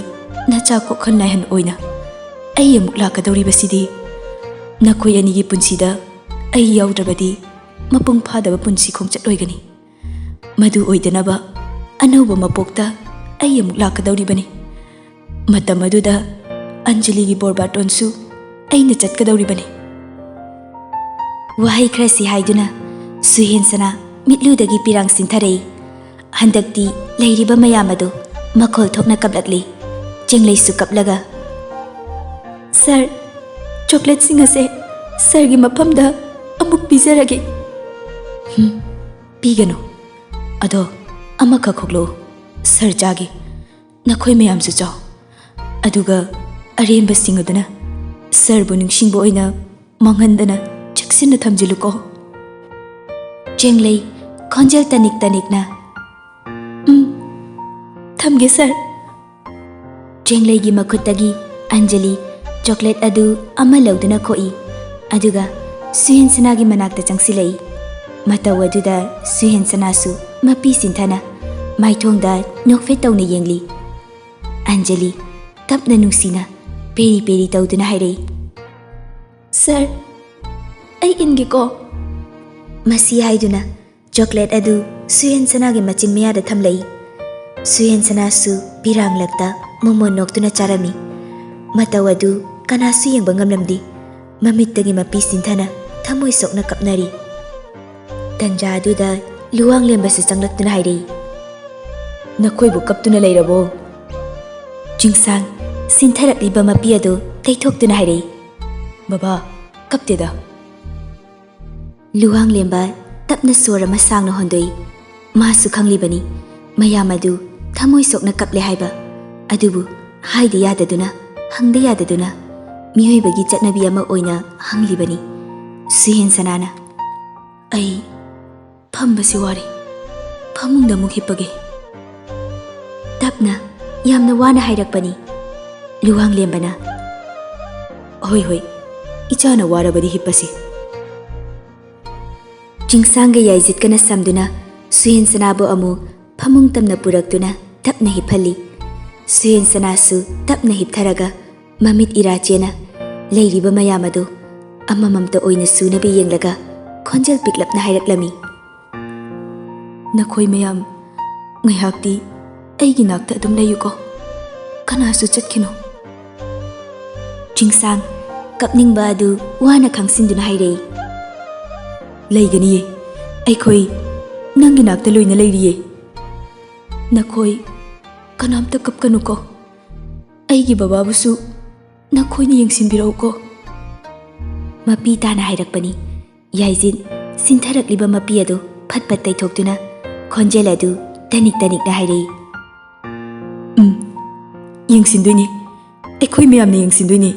ꯅꯆꯥ ꯀꯣꯛꯍꯟ ꯂꯥꯏꯍꯟ ꯑꯣꯏꯅ ꯑꯩ ꯑꯃꯨꯛ ꯂꯥꯛꯀꯗꯧꯔꯤꯕꯁꯤꯗꯤ ꯅꯈꯣꯏ ꯑꯅꯤꯒꯤ ꯄꯨꯟꯁꯤꯗ ꯑꯩ ꯌꯥꯎꯗ꯭ꯔꯕꯗꯤ ꯃꯄꯨꯡ ꯐꯥꯗꯕ ꯄꯨꯟꯁꯤ ꯈꯣꯡꯆꯠ ꯑꯣꯏꯒꯅꯤ꯫ ꯃꯗꯨ ꯑꯣꯏꯗꯅꯕ ꯑꯅꯧꯕ ꯃꯄꯣꯛꯇ ꯑꯩ ꯑꯃꯨꯛ ꯂꯥꯛꯀꯗꯧꯔꯤꯕꯅꯤ꯫ ꯃꯇꯝ ꯑꯗꯨꯗ ꯑꯟꯖꯂꯤꯒꯤ ꯕꯣꯔ ꯕꯥꯇꯣꯟꯁꯨ ꯑꯩꯅ ꯆꯠꯀꯗꯧꯔꯤꯕꯅꯤ꯫" ꯋꯥꯍꯩ ꯈꯔꯁꯤ ꯍꯥꯏꯗꯨꯅ ꯁꯨꯍꯦꯟ ꯁꯅꯥ ꯃꯤꯠꯂꯨꯗꯒꯤ ꯄꯤꯔꯥꯡ ꯁꯤꯟꯊꯔꯛꯏ꯫ ꯍꯟꯗꯛꯇꯤ ꯂꯩꯔꯤꯕ ꯃꯌꯥꯝ ꯑꯗꯨ ꯃꯈꯣꯜ ꯊꯣꯛꯅ ꯀꯞꯂꯛꯂꯤ꯫ ꯆꯦꯡꯂꯩꯁꯨ ꯀꯞꯂꯒ, "ꯁꯥꯔ, ꯆꯣꯀ꯭ꯂꯦꯠꯁꯤꯡ ꯑꯁꯦ ꯁꯥꯔꯒꯤ ꯃꯐꯝꯗ ꯑꯃꯨꯛ ꯄꯤꯖꯔꯒꯦ꯫" "ꯍꯨꯝ, ꯄꯤꯒꯅꯨ꯫ ꯑꯗꯣ ꯑꯃꯈꯛ ꯈꯣꯛꯂꯛꯎ, ꯁꯥꯔ ꯆꯥꯒꯦ꯫ ꯅꯈꯣꯏ ꯃꯌꯥꯝꯁꯨ ꯆꯥꯎ꯫ ꯑꯗꯨꯒ ꯑꯔꯦꯝꯕꯁꯤꯡ ꯑꯗꯨꯅ ꯁꯥꯔꯕꯨ ꯅꯤꯡꯁꯤꯡꯕ ꯑꯣꯏꯅ ꯃꯥꯡꯍꯟꯗꯅ ꯆꯦꯛꯁꯤꯟꯅ ꯊꯝꯖꯤꯜꯂꯨꯀꯣ꯫" ꯆꯦꯡꯂꯩ ꯈꯣꯟꯖꯦꯜ ꯇꯅꯤꯛ ꯇꯅꯤꯛꯅ, "ꯎꯝ, ꯊꯝꯒꯦ ꯁꯥꯔ꯫" ꯆꯦꯡꯂꯩꯒꯤ ꯃꯈꯨꯠꯇꯒꯤ ꯑꯟꯖꯂꯤ ꯆꯣꯀ꯭ꯂꯦꯠ ꯑꯗꯨ ꯑꯃ ꯂꯧꯗꯨꯅ ꯈꯣꯛꯏ꯫ ꯑꯗꯨꯒ ꯁꯨꯍꯦꯟꯁꯅꯥꯒꯤ ꯃꯅꯥꯛꯇ ꯆꯪꯁꯤꯜꯂꯛꯏ꯫ ꯃꯇꯧ ꯑꯗꯨꯗ ꯁꯨꯍꯦꯟꯁꯅꯥꯁꯨ ꯃꯄꯤ ꯁꯤꯟꯊꯅ ꯃꯥꯏꯊꯣꯡꯗ ꯅꯣꯛꯐꯦꯠ ꯇꯧꯅ ꯌꯦꯡꯂꯤ꯫ ꯑꯟꯖꯂꯤ ꯇꯞꯅ ꯅꯨꯡꯁꯤꯅ ꯄꯦꯔꯤ ꯄꯦꯔꯤ ꯇꯧꯗꯨꯅ ꯍꯥꯏꯔꯛꯏ, "ꯁꯥꯔ, ꯑꯩ ꯏꯟꯒꯦꯀꯣ꯫" ꯃꯁꯤ ꯍꯥꯏꯗꯨꯅ ꯆꯣꯀ꯭ꯂꯦꯠ ꯑꯗꯨ ꯁꯨꯍꯦꯟꯁꯅꯥꯒꯤ ꯃꯆꯤꯟ ꯃꯌꯥꯗ ꯊꯝꯂꯛꯏ꯫ ꯁꯨꯍꯦꯟꯁꯅꯥꯁꯨ ꯄꯤꯔꯥꯡꯂꯛꯇ ꯃꯣꯃꯣꯟ ꯅꯣꯛꯇꯨꯅ ꯆꯥꯔꯝꯃꯤ꯫ ꯃꯇꯧ ꯑꯗꯨ ꯀꯅꯥꯁꯨ ꯌꯦꯡꯕ ꯉꯝꯂꯝꯗꯦ꯫ ꯃꯃꯤꯠꯇꯒꯤ ꯃꯄꯤ ꯁꯤꯟꯊꯅ ꯊꯃꯣꯏ ꯁꯣꯛꯅ ꯀꯞꯅꯔꯤ꯫ ꯇꯟꯖꯥ ꯑꯗꯨꯗ ꯂꯨꯋꯥꯡꯂꯦꯝꯕꯁꯨ ꯆꯪꯂꯛꯇꯨꯅ ꯍꯥꯏꯔꯛꯏ, "ꯅꯈꯣꯏꯕꯨ ꯀꯞꯇꯨꯅ ꯂꯩꯔꯕꯣ?" ꯆꯤꯡꯁꯥꯡ ꯁꯤꯟꯊꯔꯛꯂꯤꯕ ꯃꯄꯤ ꯑꯗꯨ ꯇꯩꯊꯣꯛꯇꯨꯅ ꯍꯥꯏꯔꯛꯏ, "ꯕꯕꯥ, ꯀꯞꯇꯦꯗ꯫" ꯂꯨꯋꯥꯡꯂꯦꯝꯕ ꯇꯞꯅ ꯁꯣꯔ ꯑꯃ ꯁꯥꯡꯅ ꯍꯣꯟꯗꯣꯛꯏ꯫ ꯃꯥꯁꯨ ꯈꯪꯂꯤꯕꯅꯤ ꯃꯌꯥꯝ ꯑꯗꯨ ꯊꯃꯣꯏ ꯁꯣꯛꯅ ꯀꯞꯂꯦ ꯍꯥꯏꯕ꯫ ꯑꯗꯨꯕꯨ ꯍꯥꯏꯗ ꯌꯥꯗꯗꯨꯅ, ꯍꯪꯗ ꯌꯥꯗꯗꯨꯅ, ꯃꯤꯑꯣꯏꯕꯒꯤ ꯆꯠꯅꯕꯤ ꯑꯃ ꯑꯣꯏꯅ ꯍꯪꯂꯤꯕꯅꯤ꯫ ꯁꯨꯍꯦꯟꯁꯅꯥꯅ, "ꯑꯩ ꯐꯝꯕꯁꯤ ꯋꯥꯔꯦ꯫ ꯐꯃꯨꯡꯗ ꯑꯃꯨꯛ ꯍꯤꯞꯄꯒꯦ꯫" ꯇꯞꯅ, ꯌꯥꯝꯅ ꯋꯥꯅ ꯍꯥꯏꯔꯛꯄꯅꯤ꯫ ꯂꯨꯋꯥꯡꯂꯦꯝꯕꯅ, "ꯍꯣꯏ, ꯍꯣꯏ, ꯏꯆꯥꯅ ꯋꯥꯔꯕꯗꯤ ꯍꯤꯞꯄꯁꯤ꯫" ꯆꯤꯡꯁꯥꯡꯒ ꯌꯥꯏꯖꯤꯠꯀꯅ ꯁꯝꯗꯨꯅ ꯁꯨꯍꯦꯟꯁꯅꯥꯕꯨ ꯑꯃꯨꯛ ꯐꯃꯨꯡ ꯇꯝꯅ ꯄꯨꯔꯛꯇꯨꯅ ꯇꯞꯅ ꯍꯤꯞꯍꯜꯂꯤ꯫ ꯁꯨꯍꯦꯟꯁꯅꯥꯁꯨ ꯇꯞꯅ ꯍꯤꯞꯊꯔꯒ ꯃꯃꯤꯠ ꯏꯔꯥ ꯆꯦꯅ ꯂꯩꯔꯤꯕ ꯃꯌꯥꯝ ꯑꯗꯨ ꯑꯃꯃꯝꯇ ꯑꯣꯏꯅ ꯁꯨꯅꯕ ꯌꯦꯡꯂꯒ ꯈꯣꯟꯖꯦꯜ ꯄꯤꯛꯂꯞꯅ ꯍꯥꯏꯔꯛꯂꯝꯃꯤ, "ꯅꯈꯣꯏ ꯃꯌꯥꯝ ꯉꯥꯏꯍꯥꯛꯇꯤ ꯑꯩꯒꯤ ꯅꯥꯛꯇ ꯑꯗꯨꯝ ꯂꯩꯌꯨꯀꯣ꯫ ꯀꯅꯥꯁꯨ ꯆꯠꯈꯤꯅꯨ꯫" ꯆꯤꯡꯁꯥꯡ ꯀꯞꯅꯤꯡꯕ ꯑꯗꯨ ꯋꯥꯅ ꯈꯥꯡꯁꯤꯟꯗꯨꯅ ꯍꯥꯏꯔꯛꯏ, "ꯂꯩꯒꯅꯤꯌꯦ꯫ ꯑꯩꯈꯣꯏ ꯅꯪꯒꯤ ꯅꯥꯛꯇ ꯂꯣꯏꯅ ꯂꯩꯔꯤꯌꯦ꯫ ꯅꯈꯣꯏ ꯀꯅꯥꯝꯇ ꯀꯞꯀꯅꯨꯀꯣ꯫ ꯑꯩꯒꯤ ꯕꯕꯥꯕꯨꯁꯨ ꯅꯈꯣꯏꯅ ꯌꯦꯡꯁꯤꯟꯕꯤꯔꯛꯎꯀꯣ꯫ ꯃꯄꯤ ꯇꯥꯅ ꯍꯥꯏꯔꯛꯄꯅꯤ꯫ ꯌꯥꯏꯖꯤꯟ ꯁꯤꯟꯊꯔꯛꯂꯤꯕ ꯃꯄꯤ ꯑꯗꯨ ꯐꯠ ꯐꯠ ꯇꯩꯊꯣꯛꯇꯨꯅ ꯈꯣꯟꯖꯦꯜ ꯑꯗꯨ ꯇꯅꯤꯛ ꯇꯅꯤꯛꯅ ꯍꯥꯏꯔꯛꯏ꯫ "ꯎꯝ, ꯌꯦꯡꯁꯤꯟꯗꯣꯏꯅꯤ꯫ ꯑꯩꯈꯣꯏ ꯃꯌꯥꯝꯅ ꯌꯦꯡꯁꯤꯟꯗꯣꯏꯅꯤ꯫"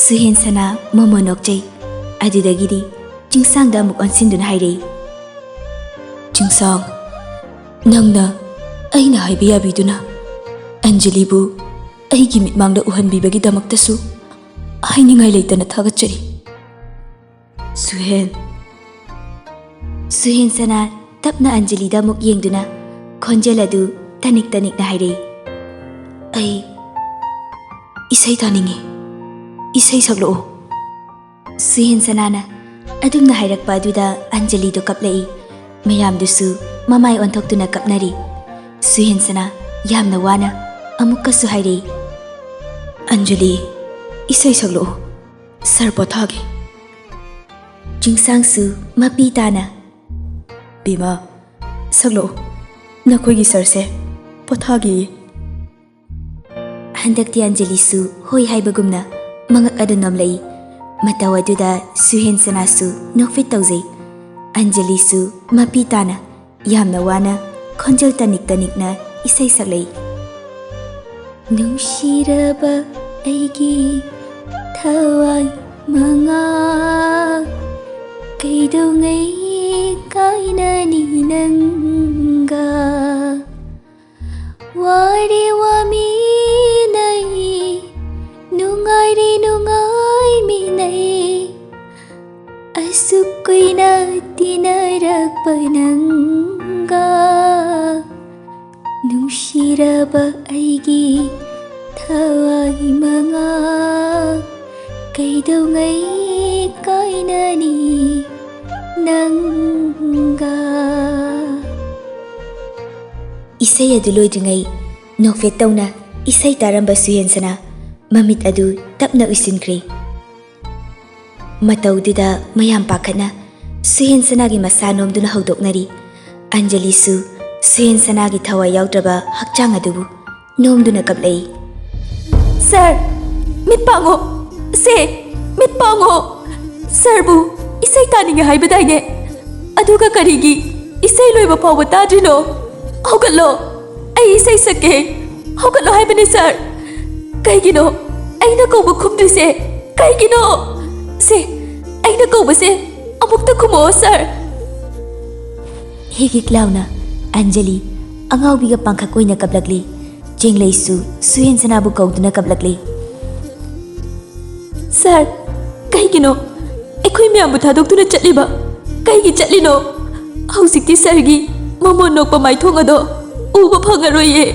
ꯁꯨꯍꯦꯟꯁꯅꯥ ꯃꯣꯃꯣꯟ ꯅꯣꯛꯆꯩ꯫ ꯑꯗꯨꯗꯒꯤꯗꯤ ꯆꯤꯡꯁꯥꯡꯗ ꯑꯃꯨꯛ ꯑꯣꯟꯁꯤꯟꯗꯨꯅ ꯍꯥꯏꯔꯛꯏ꯫ "ꯆꯤꯡꯁꯥꯡ, ꯅꯪꯅ ꯑꯩꯅ ꯍꯥꯏꯕ ꯌꯥꯕꯤꯗꯨꯅ ꯑꯟꯖꯂꯤꯕꯨ ꯑꯩꯒꯤ ꯃꯤꯠꯃꯥꯡꯗ ꯎꯍꯟꯕꯤꯕꯒꯤꯗꯃꯛꯇꯁꯨ ꯍꯥꯏꯅꯤꯡꯉꯥꯏ ꯂꯩꯇꯅ ꯊꯥꯒꯠꯆꯔꯤ꯫" ꯁꯨꯍꯦꯟ꯫ ꯁꯨꯍꯦꯟꯁꯅꯥ ꯇꯞꯅ ꯑꯟꯖꯂꯤꯗ ꯑꯃꯨꯛ ꯌꯦꯡꯗꯨꯅ ꯈꯣꯟꯖꯦꯜ ꯑꯗꯨ ꯇꯅꯤꯛ ꯇꯅꯤꯛꯅ ꯍꯥꯏꯔꯛꯏ꯫ "ꯑꯩ ꯏꯁꯩ ꯇꯥꯅꯤꯡꯉꯤ꯫ ꯏꯁꯩ ꯁꯛꯂꯛꯑꯣ꯫" ꯁꯨꯍꯦꯟꯁꯅꯥꯅ ꯑꯗꯨꯝꯅ ꯍꯥꯏꯔꯛꯄ ꯑꯗꯨꯗ ꯑꯟꯖꯂꯤꯗꯨ ꯀꯞꯂꯛꯏ꯫ ꯃꯌꯥꯝꯗꯨꯁꯨ ꯃꯃꯥꯏ ꯑꯣꯟꯊꯣꯛꯇꯨꯅ ꯀꯞꯅꯔꯤ꯫ ꯁꯨꯍꯦꯟꯁꯅꯥ ꯌꯥꯝꯅ ꯋꯥꯅ ꯑꯃꯨꯛꯀꯁꯨ ꯍꯥꯏꯔꯛꯏ꯫ "ꯑꯟꯖꯂꯤ, ꯏꯁꯩ ꯁꯛꯂꯛꯑꯣ꯫ ꯁꯥꯔ ꯄꯣꯊꯥꯒꯦ꯫" ꯆꯤꯡꯁꯥꯡꯁꯨ ꯃꯄꯤ ꯇꯥꯅ, "ꯕꯦꯝꯃ, ꯁꯛꯂꯛꯑꯣ꯫ ꯅꯈꯣꯏꯒꯤ ꯁꯥꯔꯁꯦ ꯄꯣꯊꯥꯒꯦꯌꯦ꯫" ꯍꯟꯗꯛꯇꯤ ꯑꯟꯖꯂꯤꯁꯨ ꯍꯣꯏ ꯍꯥꯏꯕꯒꯨꯝꯅ ꯃꯉꯛ ꯑꯗꯨ ꯅꯣꯝꯂꯛꯏ꯫ ꯃꯇꯧ ꯑꯗꯨꯗ ꯁꯨꯍꯦꯟꯁꯅꯥꯁꯨ ꯅꯣꯛꯐꯦꯠ ꯇꯧꯖꯩ꯫ ꯑꯟꯖꯂꯤꯁꯨ ꯃꯄꯤ ꯇꯥꯅ ꯌꯥꯝꯅ ꯋꯥꯅ ꯈꯣꯟꯖꯦꯜ ꯇꯅꯤꯛ ꯇꯅꯤꯛꯅ ꯏꯁꯩ ꯁꯛꯂꯛꯏ꯫ "ꯅꯨꯡꯁꯤꯔꯕ ꯑꯩꯒꯤ ꯊꯋꯥꯏ ꯃꯉꯥ, ꯀꯩꯗꯧꯉꯩ ꯀꯥꯏꯅꯅꯤ ꯅꯪꯒ? ꯋꯥꯔꯦ ꯋꯥꯃꯤꯟꯅꯩ, ꯅꯨꯡꯉꯥꯏꯔꯦ ꯅꯨꯡꯉꯥꯏꯃꯤꯟꯅꯩ, ꯑꯁꯨꯛ ꯀꯨꯏꯅ ꯇꯤꯟꯅꯔꯛꯄ ꯅꯪꯒ꯫ ꯅꯨꯡꯁꯤꯔꯕ ꯑꯩꯒꯤ ꯊꯋꯥꯏ ꯃꯉꯥ, ꯀꯩꯗꯧꯉꯩ ꯀꯥꯏꯅꯅꯤ ꯅꯪꯒ?" ꯏꯁꯩ ꯑꯗꯨ ꯂꯣꯏꯗ꯭ꯔꯤꯉꯩ ꯅꯣꯛꯐꯦꯠ ꯇꯧꯅ ꯏꯁꯩ ꯇꯥꯔꯝꯕ ꯁꯨꯍꯦꯟꯁꯅꯥ ꯃꯃꯤꯠ ꯑꯗꯨ ꯇꯞꯅ ꯎꯏꯁꯤꯟꯈ꯭ꯔꯦ꯫ ꯃꯇꯧꯗꯨꯗ ꯃꯌꯥꯝ ꯄꯥꯈꯠꯅ ꯁꯨꯍꯦꯟ ꯁꯅꯥꯒꯤ ꯃꯁꯥ ꯅꯣꯝꯗꯨꯅ ꯍꯧꯗꯣꯛꯅꯔꯤ꯫ ꯑꯟꯖꯂꯤꯁꯨ ꯁꯨꯍꯦꯟ ꯁꯅꯥꯒꯤ ꯊꯋꯥꯏ ꯌꯥꯎꯗ꯭ꯔꯕ ꯍꯛꯆꯥꯡ ꯑꯗꯨꯕꯨ ꯅꯣꯝꯗꯨꯅ ꯀꯞꯂꯛꯏ꯫ "ꯁꯥꯔ, ꯃꯤꯠ ꯄꯥꯡꯉꯣ꯫ ꯁꯦ, ꯃꯤꯠ ꯄꯥꯡꯉꯣ꯫ ꯁꯥꯔꯕꯨ ꯏꯁꯩ ꯇꯥꯅꯤꯡꯉꯦ ꯍꯥꯏꯕꯗꯥꯏꯅꯦ? ꯑꯗꯨꯒ ꯀꯔꯤꯒꯤ ꯏꯁꯩ ꯂꯣꯏꯕ ꯐꯥꯎꯕ ꯇꯥꯗ꯭ꯔꯤꯅꯣ? ꯍꯧꯒꯠꯂꯣ, ꯑꯩ ꯏꯁꯩ ꯁꯛꯀꯦ꯫ ꯍꯧꯒꯠꯂꯣ ꯍꯥꯏꯕꯅꯦ, ꯁꯥꯔ꯫ ꯀꯩꯒꯤꯅꯣ ꯑꯩꯅ ꯀꯧꯕ ꯈꯨꯝꯗ꯭ꯔꯤꯁꯦ? ꯀꯩꯒꯤꯅꯣ? ꯁꯦ, ꯑꯩꯅ ꯀꯧꯕꯁꯦ ꯑꯃꯨꯛꯇ ꯈꯨꯝꯃꯛꯑꯣ, ꯁꯥꯔ꯫" ꯍꯤꯛ ꯍꯤꯛ ꯂꯥꯎꯅ ꯑꯟꯖꯂꯤ ꯑꯉꯥꯎꯕꯤꯒ ꯄꯥꯡꯈꯛ ꯑꯣꯏꯅ ꯀꯞꯂꯛꯂꯤ꯫ ꯆꯦꯡꯂꯩꯁꯨ ꯁꯨꯍꯦꯟ ꯁꯅꯥꯕꯨ ꯀꯧꯗꯨꯅ ꯀꯞꯂꯛꯂꯤ꯫ "ꯁꯥꯔ, ꯀꯩꯒꯤꯅꯣ ꯑꯩꯈꯣꯏ ꯃꯌꯥꯝꯕꯨ ꯊꯥꯗꯣꯛꯇꯨꯅ ꯆꯠꯂꯤꯕ? ꯀꯩꯒꯤ ꯆꯠꯂꯤꯅꯣ? ꯍꯧꯖꯤꯛꯇꯤ ꯁꯥꯔꯒꯤ ꯃꯃꯣꯟ ꯅꯣꯛꯄ ꯃꯥꯏꯊꯣꯡ ꯑꯗꯣ ꯎꯕ ꯐꯪꯉꯔꯣꯏꯌꯦ꯫"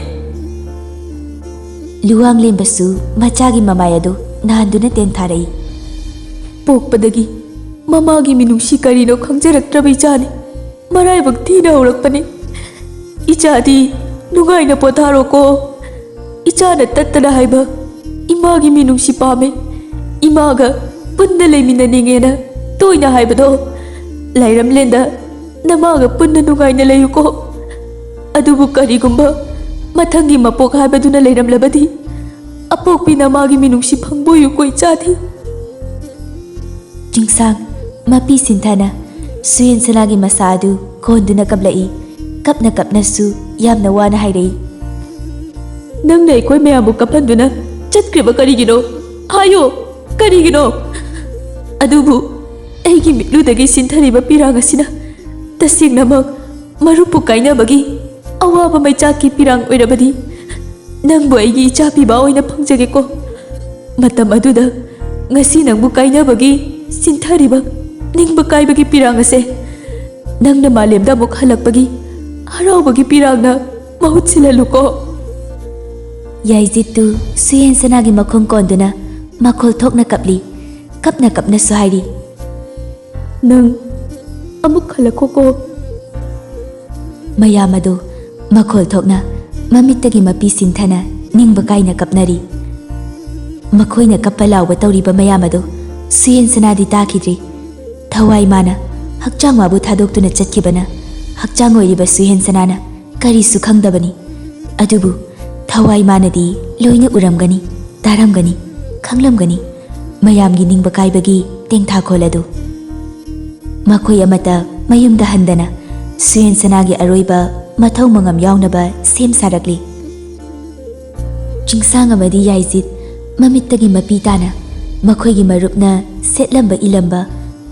ꯂꯨꯋꯥꯡꯂꯦꯝꯕꯁꯨ ꯃꯆꯥꯒꯤ ꯃꯃꯥꯏ ꯑꯗꯨ ꯅꯥꯟꯗꯨꯅ ꯇꯦꯟꯊꯥꯔꯛꯏ꯫ "ꯄꯣꯛꯄꯗꯒꯤ ꯃꯃꯥꯒꯤ ꯃꯤꯅꯨꯡꯁꯤ ꯀꯔꯤꯅꯣ ꯈꯪꯖꯔꯛꯇ꯭ꯔꯕ ꯏꯆꯥꯅꯤ꯫ ꯃꯔꯥꯏꯕꯛ ꯊꯤꯅ ꯍꯧꯔꯛꯄꯅꯤ꯫ ꯏꯆꯥꯗꯤ ꯅꯨꯡꯉꯥꯏꯅ ꯄꯣꯊꯥꯔꯣꯀꯣ꯫ ꯏꯆꯥꯅ ꯇꯠꯇꯅ ꯍꯥꯏꯕ ꯏꯃꯥꯒꯤ ꯃꯤꯅꯨꯡꯁꯤ ꯄꯥꯝꯃꯦ꯫ ꯏꯃꯥꯒ ꯄꯨꯟꯅ ꯂꯩꯃꯤꯟꯅꯅꯤꯡꯉꯦꯅ ꯇꯣꯏꯅ ꯍꯥꯏꯕꯗꯣ, ꯂꯥꯏꯔꯝꯂꯦꯟꯗ ꯅꯃꯥꯒ ꯄꯨꯟꯅ ꯅꯨꯡꯉꯥꯏꯅ ꯂꯩꯌꯨꯀꯣ꯫ ꯑꯗꯨꯕꯨ ꯀꯔꯤꯒꯨꯝꯕ ꯃꯊꯪꯒꯤ ꯃꯄꯣꯛ ꯍꯥꯏꯕꯗꯨꯅ ꯂꯩꯔꯝꯂꯕꯗꯤ, ꯑꯄꯣꯛꯄꯤ ꯅꯃꯥꯒꯤ ꯃꯤꯅꯨꯡꯁꯤ ꯐꯪꯕ ꯑꯣꯏꯌꯨꯀꯣ, ꯏꯆꯥꯗꯤ꯫" ꯆꯤꯡꯁꯥꯡ ꯃꯄꯤ ꯁꯤꯟꯊꯅ ꯁꯨꯍꯦꯟ ꯁꯅꯥꯒꯤ ꯃꯁꯥ ꯑꯗꯨ ꯀꯣꯟꯗꯨꯅ ꯀꯞꯂꯛꯏ꯫ ꯀꯞꯅ ꯀꯞꯅꯁꯨ ꯌꯥꯝꯅ ꯋꯥꯅ ꯍꯥꯏꯔꯛꯏ꯫ "ꯅꯪꯅ ꯑꯩꯈꯣꯏ ꯃꯌꯥꯝꯕꯨ ꯀꯞꯍꯟꯗꯨꯅ ꯆꯠꯈ꯭ꯔꯤꯕ ꯀꯔꯤꯒꯤꯅꯣ? ꯍꯥꯏꯌꯨ, ꯀꯔꯤꯒꯤꯅꯣ? ꯑꯗꯨꯕꯨ ꯑꯩꯒꯤ ꯃꯤꯠꯂꯨꯗꯒꯤ ꯁꯤꯟꯊꯔꯤꯕ ꯄꯤꯔꯥꯡ ꯑꯁꯤꯅ ꯇꯁꯦꯡꯅꯃꯛ ꯃꯔꯨꯞꯄꯨ ꯀꯥꯏꯅꯕꯒꯤ ꯑꯋꯥꯕ ꯃꯩꯆꯥꯛꯀꯤ ꯄꯤꯔꯥꯡ ꯑꯣꯏꯔꯕꯗꯤ, ꯅꯪꯕꯨ ꯑꯩꯒꯤ ꯏꯆꯥ ꯄꯤꯕ ꯑꯣꯏꯅ ꯐꯪꯖꯒꯦꯀꯣ꯫ ꯃꯇꯝ ꯑꯗꯨꯗ ꯉꯁꯤ ꯅꯪꯕꯨ ꯀꯥꯏꯅꯕꯒꯤ ꯁꯤꯟꯊꯔꯤꯕ ꯅꯤꯡꯕ ꯀꯥꯏꯕꯒꯤ ꯄꯤꯔꯥꯡ ꯑꯁꯦ ꯅꯪꯅ ꯃꯥꯂꯦꯝꯗ ꯑꯃꯨꯛ ꯍꯜꯂꯛꯄꯒꯤ ꯍꯔꯥꯎꯕꯒꯤ ꯄꯤꯔꯥꯡꯅ ꯃꯍꯨꯠ ꯁꯤꯜꯍꯜꯂꯨꯀꯣ꯫" ꯌꯥꯏꯖꯤꯠꯇꯨ ꯁꯨꯍꯦꯟ ꯁꯅꯥꯒꯤ ꯃꯈꯣꯡ ꯀꯣꯟꯗꯨꯅ ꯃꯈꯣꯜ ꯊꯣꯛꯅ ꯀꯞꯂꯤ꯫ ꯀꯞꯅ ꯀꯞꯅꯁꯨ ꯍꯥꯏꯔꯤ꯫ "ꯅꯪ ꯑꯃꯨꯛ ꯍꯜꯂꯛꯈꯣꯀꯣ꯫" ꯃꯌꯥꯝ ꯑꯗꯨ ꯃꯈꯣꯜ ꯊꯣꯛꯅ ꯃꯃꯤꯠꯇꯒꯤ ꯃꯄꯤ ꯁꯤꯟꯊꯅ ꯅꯤꯡꯕ ꯀꯥꯏꯅ ꯀꯞꯅꯔꯤ꯫ ꯃꯈꯣꯏꯅ ꯀꯞꯄ ꯂꯥꯎꯕ ꯇꯧꯔꯤꯕ ꯃꯌꯥꯝ ꯑꯗꯨ ꯁꯨꯍꯦꯟ ꯁꯅꯥꯗꯤ ꯇꯥꯈꯤꯗ꯭ꯔꯤ꯫ ꯊꯋꯥꯏ ꯃꯥꯅ ꯍꯛꯆꯥꯡ ꯃꯥꯕꯨ ꯊꯥꯗꯣꯛꯇꯨꯅ ꯆꯠꯈꯤꯕꯅ ꯍꯛꯆꯥꯡ ꯑꯣꯏꯔꯤꯕ ꯁꯨꯍꯦꯟꯁꯅꯥꯅ ꯀꯔꯤꯁꯨ ꯈꯪꯗꯕꯅꯤ꯫ ꯑꯗꯨꯕꯨ ꯊꯋꯥꯏ ꯃꯥꯅꯗꯤ ꯂꯣꯏꯅ ꯎꯔꯝꯒꯅꯤ, ꯇꯥꯔꯝꯒꯅꯤ, ꯈꯪꯂꯝꯒꯅꯤ꯫ ꯃꯌꯥꯝꯒꯤ ꯅꯤꯡꯕ ꯀꯥꯏꯕꯒꯤ ꯇꯦꯡꯊꯥꯈꯣꯜ ꯑꯗꯨ꯫ ꯃꯈꯣꯏ ꯑꯃꯠꯇ ꯃꯌꯨꯝꯗ ꯍꯟꯗꯅ ꯁꯨꯍꯦꯟꯁꯅꯥꯒꯤ ꯑꯔꯣꯏꯕ ꯃꯊꯧ ꯃꯉꯝ ꯌꯥꯎꯅꯕ ꯁꯦꯝ ꯁꯥꯔꯛꯂꯤ꯫ ꯆꯤꯡꯁꯥꯡ ꯑꯃꯗꯤ ꯌꯥꯏꯖꯤꯠ ꯃꯃꯤꯠꯇꯒꯤ ꯃꯄꯤ ꯇꯥꯅ ꯃꯈꯣꯏꯒꯤ ꯃꯔꯨꯞꯅ ꯁꯦꯠꯂꯝꯕ ꯏꯂꯝꯕ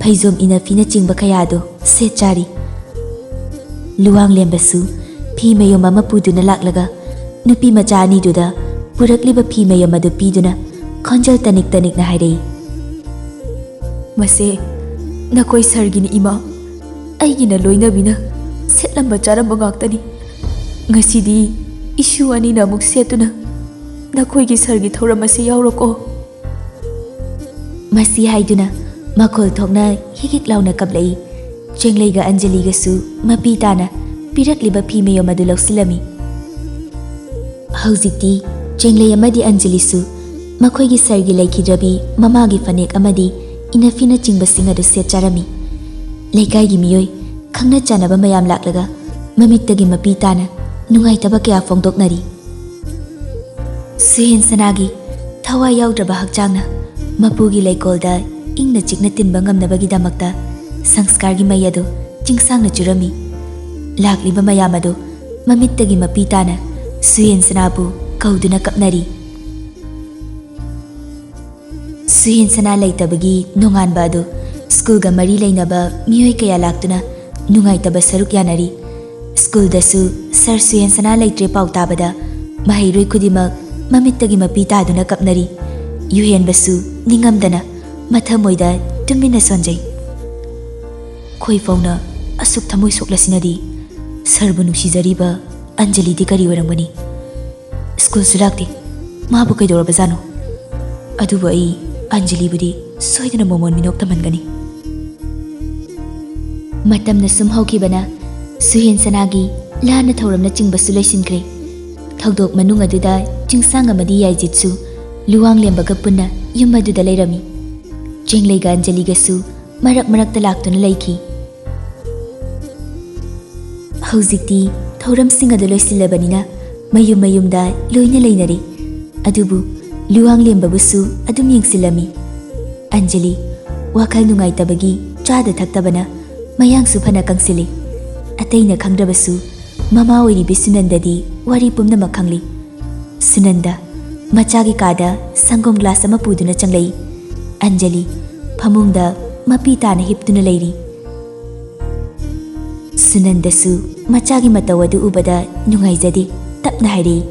ꯐꯩꯖꯣꯝ ꯏꯅꯐꯤꯅꯆꯤꯡꯕ ꯀꯌꯥ ꯑꯗꯨ ꯁꯦꯠ ꯆꯥꯔꯤ꯫ ꯂꯨꯋꯥꯡꯂꯦꯝꯕꯁꯨ ꯐꯤ ꯃꯌꯨꯝ ꯑꯃ ꯄꯨꯗꯨꯅ ꯂꯥꯛꯂꯒ ꯅꯨꯄꯤ ꯃꯆꯥ ꯑꯅꯤꯗꯨꯗ ꯄꯨꯔꯛꯂꯤꯕ ꯐꯤ ꯃꯌꯨꯝ ꯑꯗꯨ ꯄꯤꯗꯨꯅ ꯈꯣꯟꯖꯦꯜ ꯇꯅꯤꯛ ꯇꯅꯤꯛꯅ ꯍꯥꯏꯔꯛꯏ, "ꯃꯁꯦ ꯅꯈꯣꯏ ꯁꯥꯔꯒꯤꯅꯤ ꯏꯃꯥ, ꯑꯩꯒꯤꯅ ꯂꯣꯏꯅꯕꯤꯅ ꯁꯦꯠꯂꯝꯕ ꯆꯥꯔꯝꯕ ꯉꯥꯛꯇꯅꯤ꯫ ꯉꯁꯤꯗꯤ ꯏꯁꯨ ꯑꯅꯤꯅ ꯑꯃꯨꯛ ꯁꯦꯠꯇꯨꯅ ꯅꯈꯣꯏꯒꯤ ꯁꯥꯔꯒꯤ ꯊꯧꯔꯝ ꯑꯁꯤ ꯌꯥꯎꯔꯣꯀꯣ꯫" ꯃꯁꯤ ꯍꯥꯏꯗꯨꯅ ꯃꯈꯣꯜ ꯊꯣꯛꯅ ꯍꯤꯛ ꯍꯤꯛ ꯂꯥꯎꯅ ꯀꯞꯂꯛꯏ꯫ ꯆꯦꯡꯂꯩꯒ ꯑꯟꯖꯂꯤꯒꯁꯨ ꯃꯄꯤ ꯇꯥꯅ ꯄꯤꯔꯛꯂꯤꯕ ꯐꯤ ꯃꯌꯨꯝ ꯑꯗꯨ ꯂꯧꯁꯤꯜꯂꯝꯃꯤ꯫ ꯍꯧꯖꯤꯛꯇꯤ ꯆꯦꯡꯂꯩ ꯑꯃꯗꯤ ꯑꯟꯖꯂꯤꯁꯨ ꯃꯈꯣꯏꯒꯤ ꯁꯥꯔꯒꯤ ꯂꯩꯈꯤꯗ꯭ꯔꯕꯤ ꯃꯃꯥꯒꯤ ꯐꯅꯦꯛ ꯑꯃꯗꯤ ꯏꯅꯐꯤꯅꯆꯤꯡꯕꯁꯤꯡ ꯑꯗꯨ ꯁꯦꯠ ꯆꯥꯔꯝꯃꯤ꯫ ꯂꯩꯀꯥꯏꯒꯤ ꯃꯤꯑꯣꯏ, ꯈꯪꯅ ꯆꯥꯟꯅꯕ ꯃꯌꯥꯝ ꯂꯥꯛꯂꯒ ꯃꯃꯤꯠꯇꯒꯤ ꯃꯄꯤ ꯇꯥꯅ ꯅꯨꯡꯉꯥꯏꯇꯕ ꯀꯌꯥ ꯐꯣꯡꯗꯣꯛꯅꯔꯤ꯫ ꯁꯨꯍꯦꯟꯁꯅꯥꯒꯤ ꯊꯋꯥꯏ ꯌꯥꯎꯗ꯭ꯔꯕ ꯍꯛꯆꯥꯡꯅ ꯃꯄꯨꯒꯤ ꯂꯩꯀꯣꯜꯗ ꯏꯪꯅ ꯆꯤꯛꯅ ꯇꯤꯟꯕ ꯉꯝꯅꯕꯒꯤꯗꯃꯛꯇ ꯁꯪꯁꯀꯥꯔꯒꯤ ꯃꯩ ꯑꯗꯨ ꯆꯤꯡꯁꯥꯡꯅ ꯆꯨꯔꯝꯃꯤ꯫ ꯂꯥꯛꯂꯤꯕ ꯃꯌꯥꯝ ꯑꯗꯨ ꯃꯃꯤꯠꯇꯒꯤ ꯃꯄꯤ ꯇꯥꯅ ꯁꯨꯍꯦꯟꯁꯅꯥꯕꯨ ꯀꯧꯗꯨꯅ ꯀꯞꯅꯔꯤ꯫ ꯁꯨꯍꯦꯟꯁꯅꯥ ꯂꯩꯇꯕꯒꯤ ꯅꯣꯡꯉꯥꯟꯕ ꯑꯗꯨ ꯁ꯭ꯀꯨꯜꯒ ꯃꯔꯤ ꯂꯩꯅꯕ ꯃꯤꯑꯣꯏ ꯀꯌꯥ ꯂꯥꯛꯇꯨꯅ ꯅꯨꯡꯉꯥꯏꯇꯕ ꯁꯔꯨꯛ ꯌꯥꯅꯔꯤ꯫ ꯁ꯭ꯀꯨꯜꯗꯁꯨ ꯁꯥꯔ ꯁꯨꯍꯦꯟꯁꯅꯥ ꯂꯩꯇ꯭ꯔꯦ ꯄꯥꯎ ꯇꯥꯕꯗ ꯃꯍꯩꯔꯣꯏ ꯈꯨꯗꯤꯡꯃꯛ ꯃꯃꯤꯠꯇꯒꯤ ꯃꯄꯤ ꯇꯥꯗꯨꯅ ꯀꯞꯅꯔꯤ꯫ ꯌꯨꯍꯦꯟꯕꯁꯨ ꯅꯤꯡꯉꯝꯗꯅ ꯃꯊꯃꯣꯏꯗ ꯇꯨꯃꯤꯟꯅ ꯁꯣꯟꯖꯩ꯫ "ꯈꯣꯏ ꯐꯥꯎꯅ ꯑꯁꯨꯛ ꯊꯃꯣꯏ ꯁꯣꯛꯂꯁꯤꯅꯗꯤ ꯁꯥꯔꯕꯨ ꯅꯨꯡꯁꯤꯖꯔꯤꯕ ꯑꯟꯖꯂꯤꯗꯤ ꯀꯔꯤ ꯑꯣꯏꯔꯝꯒꯅꯤ? ꯁ꯭ꯀꯨꯜꯁꯨ ꯂꯥꯛꯇꯦ꯫ ꯃꯥꯕꯨ ꯀꯩꯗꯧꯔꯕꯖꯥꯠꯅꯣ? ꯑꯗꯨꯕꯨ ꯑꯩ ꯑꯟꯖꯂꯤꯕꯨꯗꯤ ꯁꯣꯏꯗꯅ ꯃꯣꯃꯣꯟ ꯃꯤꯅꯣꯛ ꯇꯝꯍꯟꯒꯅꯤ꯫" ꯃꯇꯝꯅ ꯁꯨꯝ ꯍꯧꯈꯤꯕꯅ ꯁꯨꯍꯦꯟꯁꯅꯥꯒꯤ ꯂꯥꯟꯅ ꯊꯧꯔꯝꯅꯆꯤꯡꯕꯁꯨ ꯂꯣꯏꯁꯤꯟꯈ꯭ꯔꯦ꯫ ꯊꯧꯗꯣꯛ ꯃꯅꯨꯡ ꯑꯗꯨꯗ ꯆꯤꯡꯁꯥꯡ ꯑꯃꯗꯤ ꯌꯥꯏꯖꯤꯠꯁꯨ ꯂꯨꯋꯥꯡꯂꯦꯝꯕꯒ ꯄꯨꯟꯅ ꯌꯨꯝ ꯑꯗꯨꯗ ꯂꯩꯔꯝꯃꯤ꯫ ꯆꯦꯡꯂꯩꯒ ꯑꯟꯖꯂꯤꯒꯁꯨ ꯃꯔꯛ ꯃꯔꯛꯇ ꯂꯥꯛꯇꯨꯅ ꯂꯩꯈꯤ꯫ ꯍꯧꯖꯤꯛꯇꯤ ꯊꯧꯔꯝꯁꯤꯡ ꯑꯗꯨ ꯂꯣꯏꯁꯤꯜꯂꯕꯅꯤꯅ ꯃꯌꯨꯝ ꯃꯌꯨꯝꯗ ꯂꯣꯏꯅ ꯂꯩꯅꯔꯦ꯫ ꯑꯗꯨꯕꯨ ꯂꯨꯋꯥꯡꯂꯦꯝꯕꯕꯨꯁꯨ ꯑꯗꯨꯝ ꯌꯦꯡꯁꯤꯜꯂꯝꯃꯤ꯫ ꯑꯟꯖꯂꯤ ꯋꯥꯈꯜ ꯅꯨꯡꯉꯥꯏꯇꯕꯒꯤ ꯆꯥꯗ ꯊꯛꯇꯕꯅ ꯃꯌꯥꯡꯁꯨ ꯐꯅ ꯀꯪꯁꯤꯜꯂꯤ꯫ ꯑꯇꯩꯅ ꯈꯪꯗ꯭ꯔꯕꯁꯨ ꯃꯃꯥ ꯑꯣꯏꯔꯤꯕꯤ ꯁꯨꯅꯟꯗꯗꯤ ꯋꯥꯔꯤ ꯄꯨꯝꯅꯃꯛ ꯈꯪꯂꯤ꯫ ꯁꯨꯅꯟꯗ ꯃꯆꯥꯒꯤ ꯀꯥꯗ ꯁꯪꯒꯣꯝ ꯒ꯭ꯂꯥꯁ ꯑꯃ ꯄꯨꯗꯨꯅ ꯆꯪꯂꯛꯏ꯫ ꯑꯟꯖꯂꯤ ꯐꯃꯨꯡꯗ ꯃꯄꯤ ꯇꯥꯅ ꯍꯤꯞꯇꯨꯅ ꯂꯩꯔꯤ꯫ ꯁꯨꯅꯟꯗꯁꯨ ꯃꯆꯥꯒꯤ ꯃꯇꯧ ꯑꯗꯨ ꯎꯕꯗ ꯅꯨꯡꯉꯥꯏꯖꯗꯦ꯫ ꯇꯞꯅ ꯍꯥꯏꯔꯛꯏ,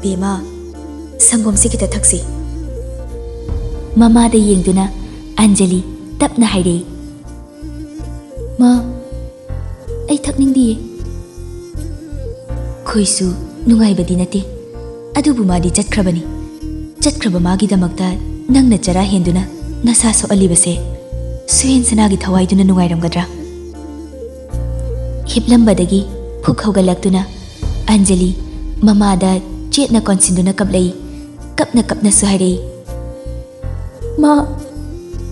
"ꯕꯦꯃꯥ, ꯁꯪꯒꯣꯝꯁꯤ ꯈꯤꯇ ꯊꯛꯁꯤ꯫" ꯃꯃꯥꯗ ꯌꯦꯡꯗꯨꯅ ꯑꯟꯖꯂꯤ ꯇꯞꯅ ꯍꯥꯏꯔꯛꯏ, "ꯃꯥ, ꯑꯩ ꯊꯛꯅꯤꯡꯗꯤꯌꯦ꯫" ꯈꯣꯏꯁꯨ ꯅꯨꯡꯉꯥꯏꯕꯗꯤ ꯅꯠꯇꯦ, ꯑꯗꯨꯕꯨ ꯃꯥꯗꯤ ꯆꯠꯈ꯭ꯔꯕꯅꯤ꯫ ꯆꯠꯈ꯭ꯔꯕ ꯃꯥꯒꯤꯗꯃꯛꯇ ꯅꯪꯅ ꯆꯔꯥ ꯍꯦꯟꯗꯨꯅ ꯅꯁꯥ ꯁꯣꯛꯍꯜꯂꯤꯕꯁꯦ ꯁꯨꯍꯦꯟ ꯁꯅꯥꯒꯤ ꯊꯋꯥꯏꯗꯨꯅ ꯅꯨꯡꯉꯥꯏꯔꯝꯒꯗ꯭ꯔꯥ? ꯍꯤꯞꯂꯝꯕꯗꯒꯤ ꯐꯨꯛ ꯍꯧꯒꯠꯂꯛꯇꯨꯅ ꯑꯟꯖꯂꯤ ꯃꯃꯥꯗ ꯆꯦꯠꯅ ꯀꯣꯟꯁꯤꯟꯗꯨꯅ ꯀꯞꯂꯛꯏ꯫ ꯀꯞꯅ ꯀꯞꯅꯁꯨ ꯍꯥꯏꯔꯛꯏ, "ꯃꯥ,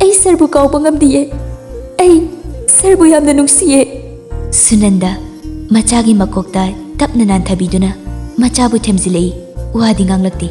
ꯑꯩ ꯁꯔꯕꯨ ꯀꯥꯎꯕ ꯉꯝꯗꯤꯌꯦ꯫ ꯑꯩ ꯁꯔꯕꯨ ꯌꯥꯝꯅ ꯅꯨꯡꯁꯤꯌꯦ꯫" ꯁꯨꯅꯟꯗ ꯃꯆꯥꯒꯤ ꯃꯀꯣꯛꯇ ꯇꯞꯅ ꯅꯥꯟꯊꯕꯤꯗꯨꯅ ꯃꯆꯥꯕꯨ ꯊꯦꯝꯖꯤꯜꯂꯛꯏ꯫ ꯋꯥꯗꯤ ꯉꯥꯡꯂꯛꯇꯦ꯫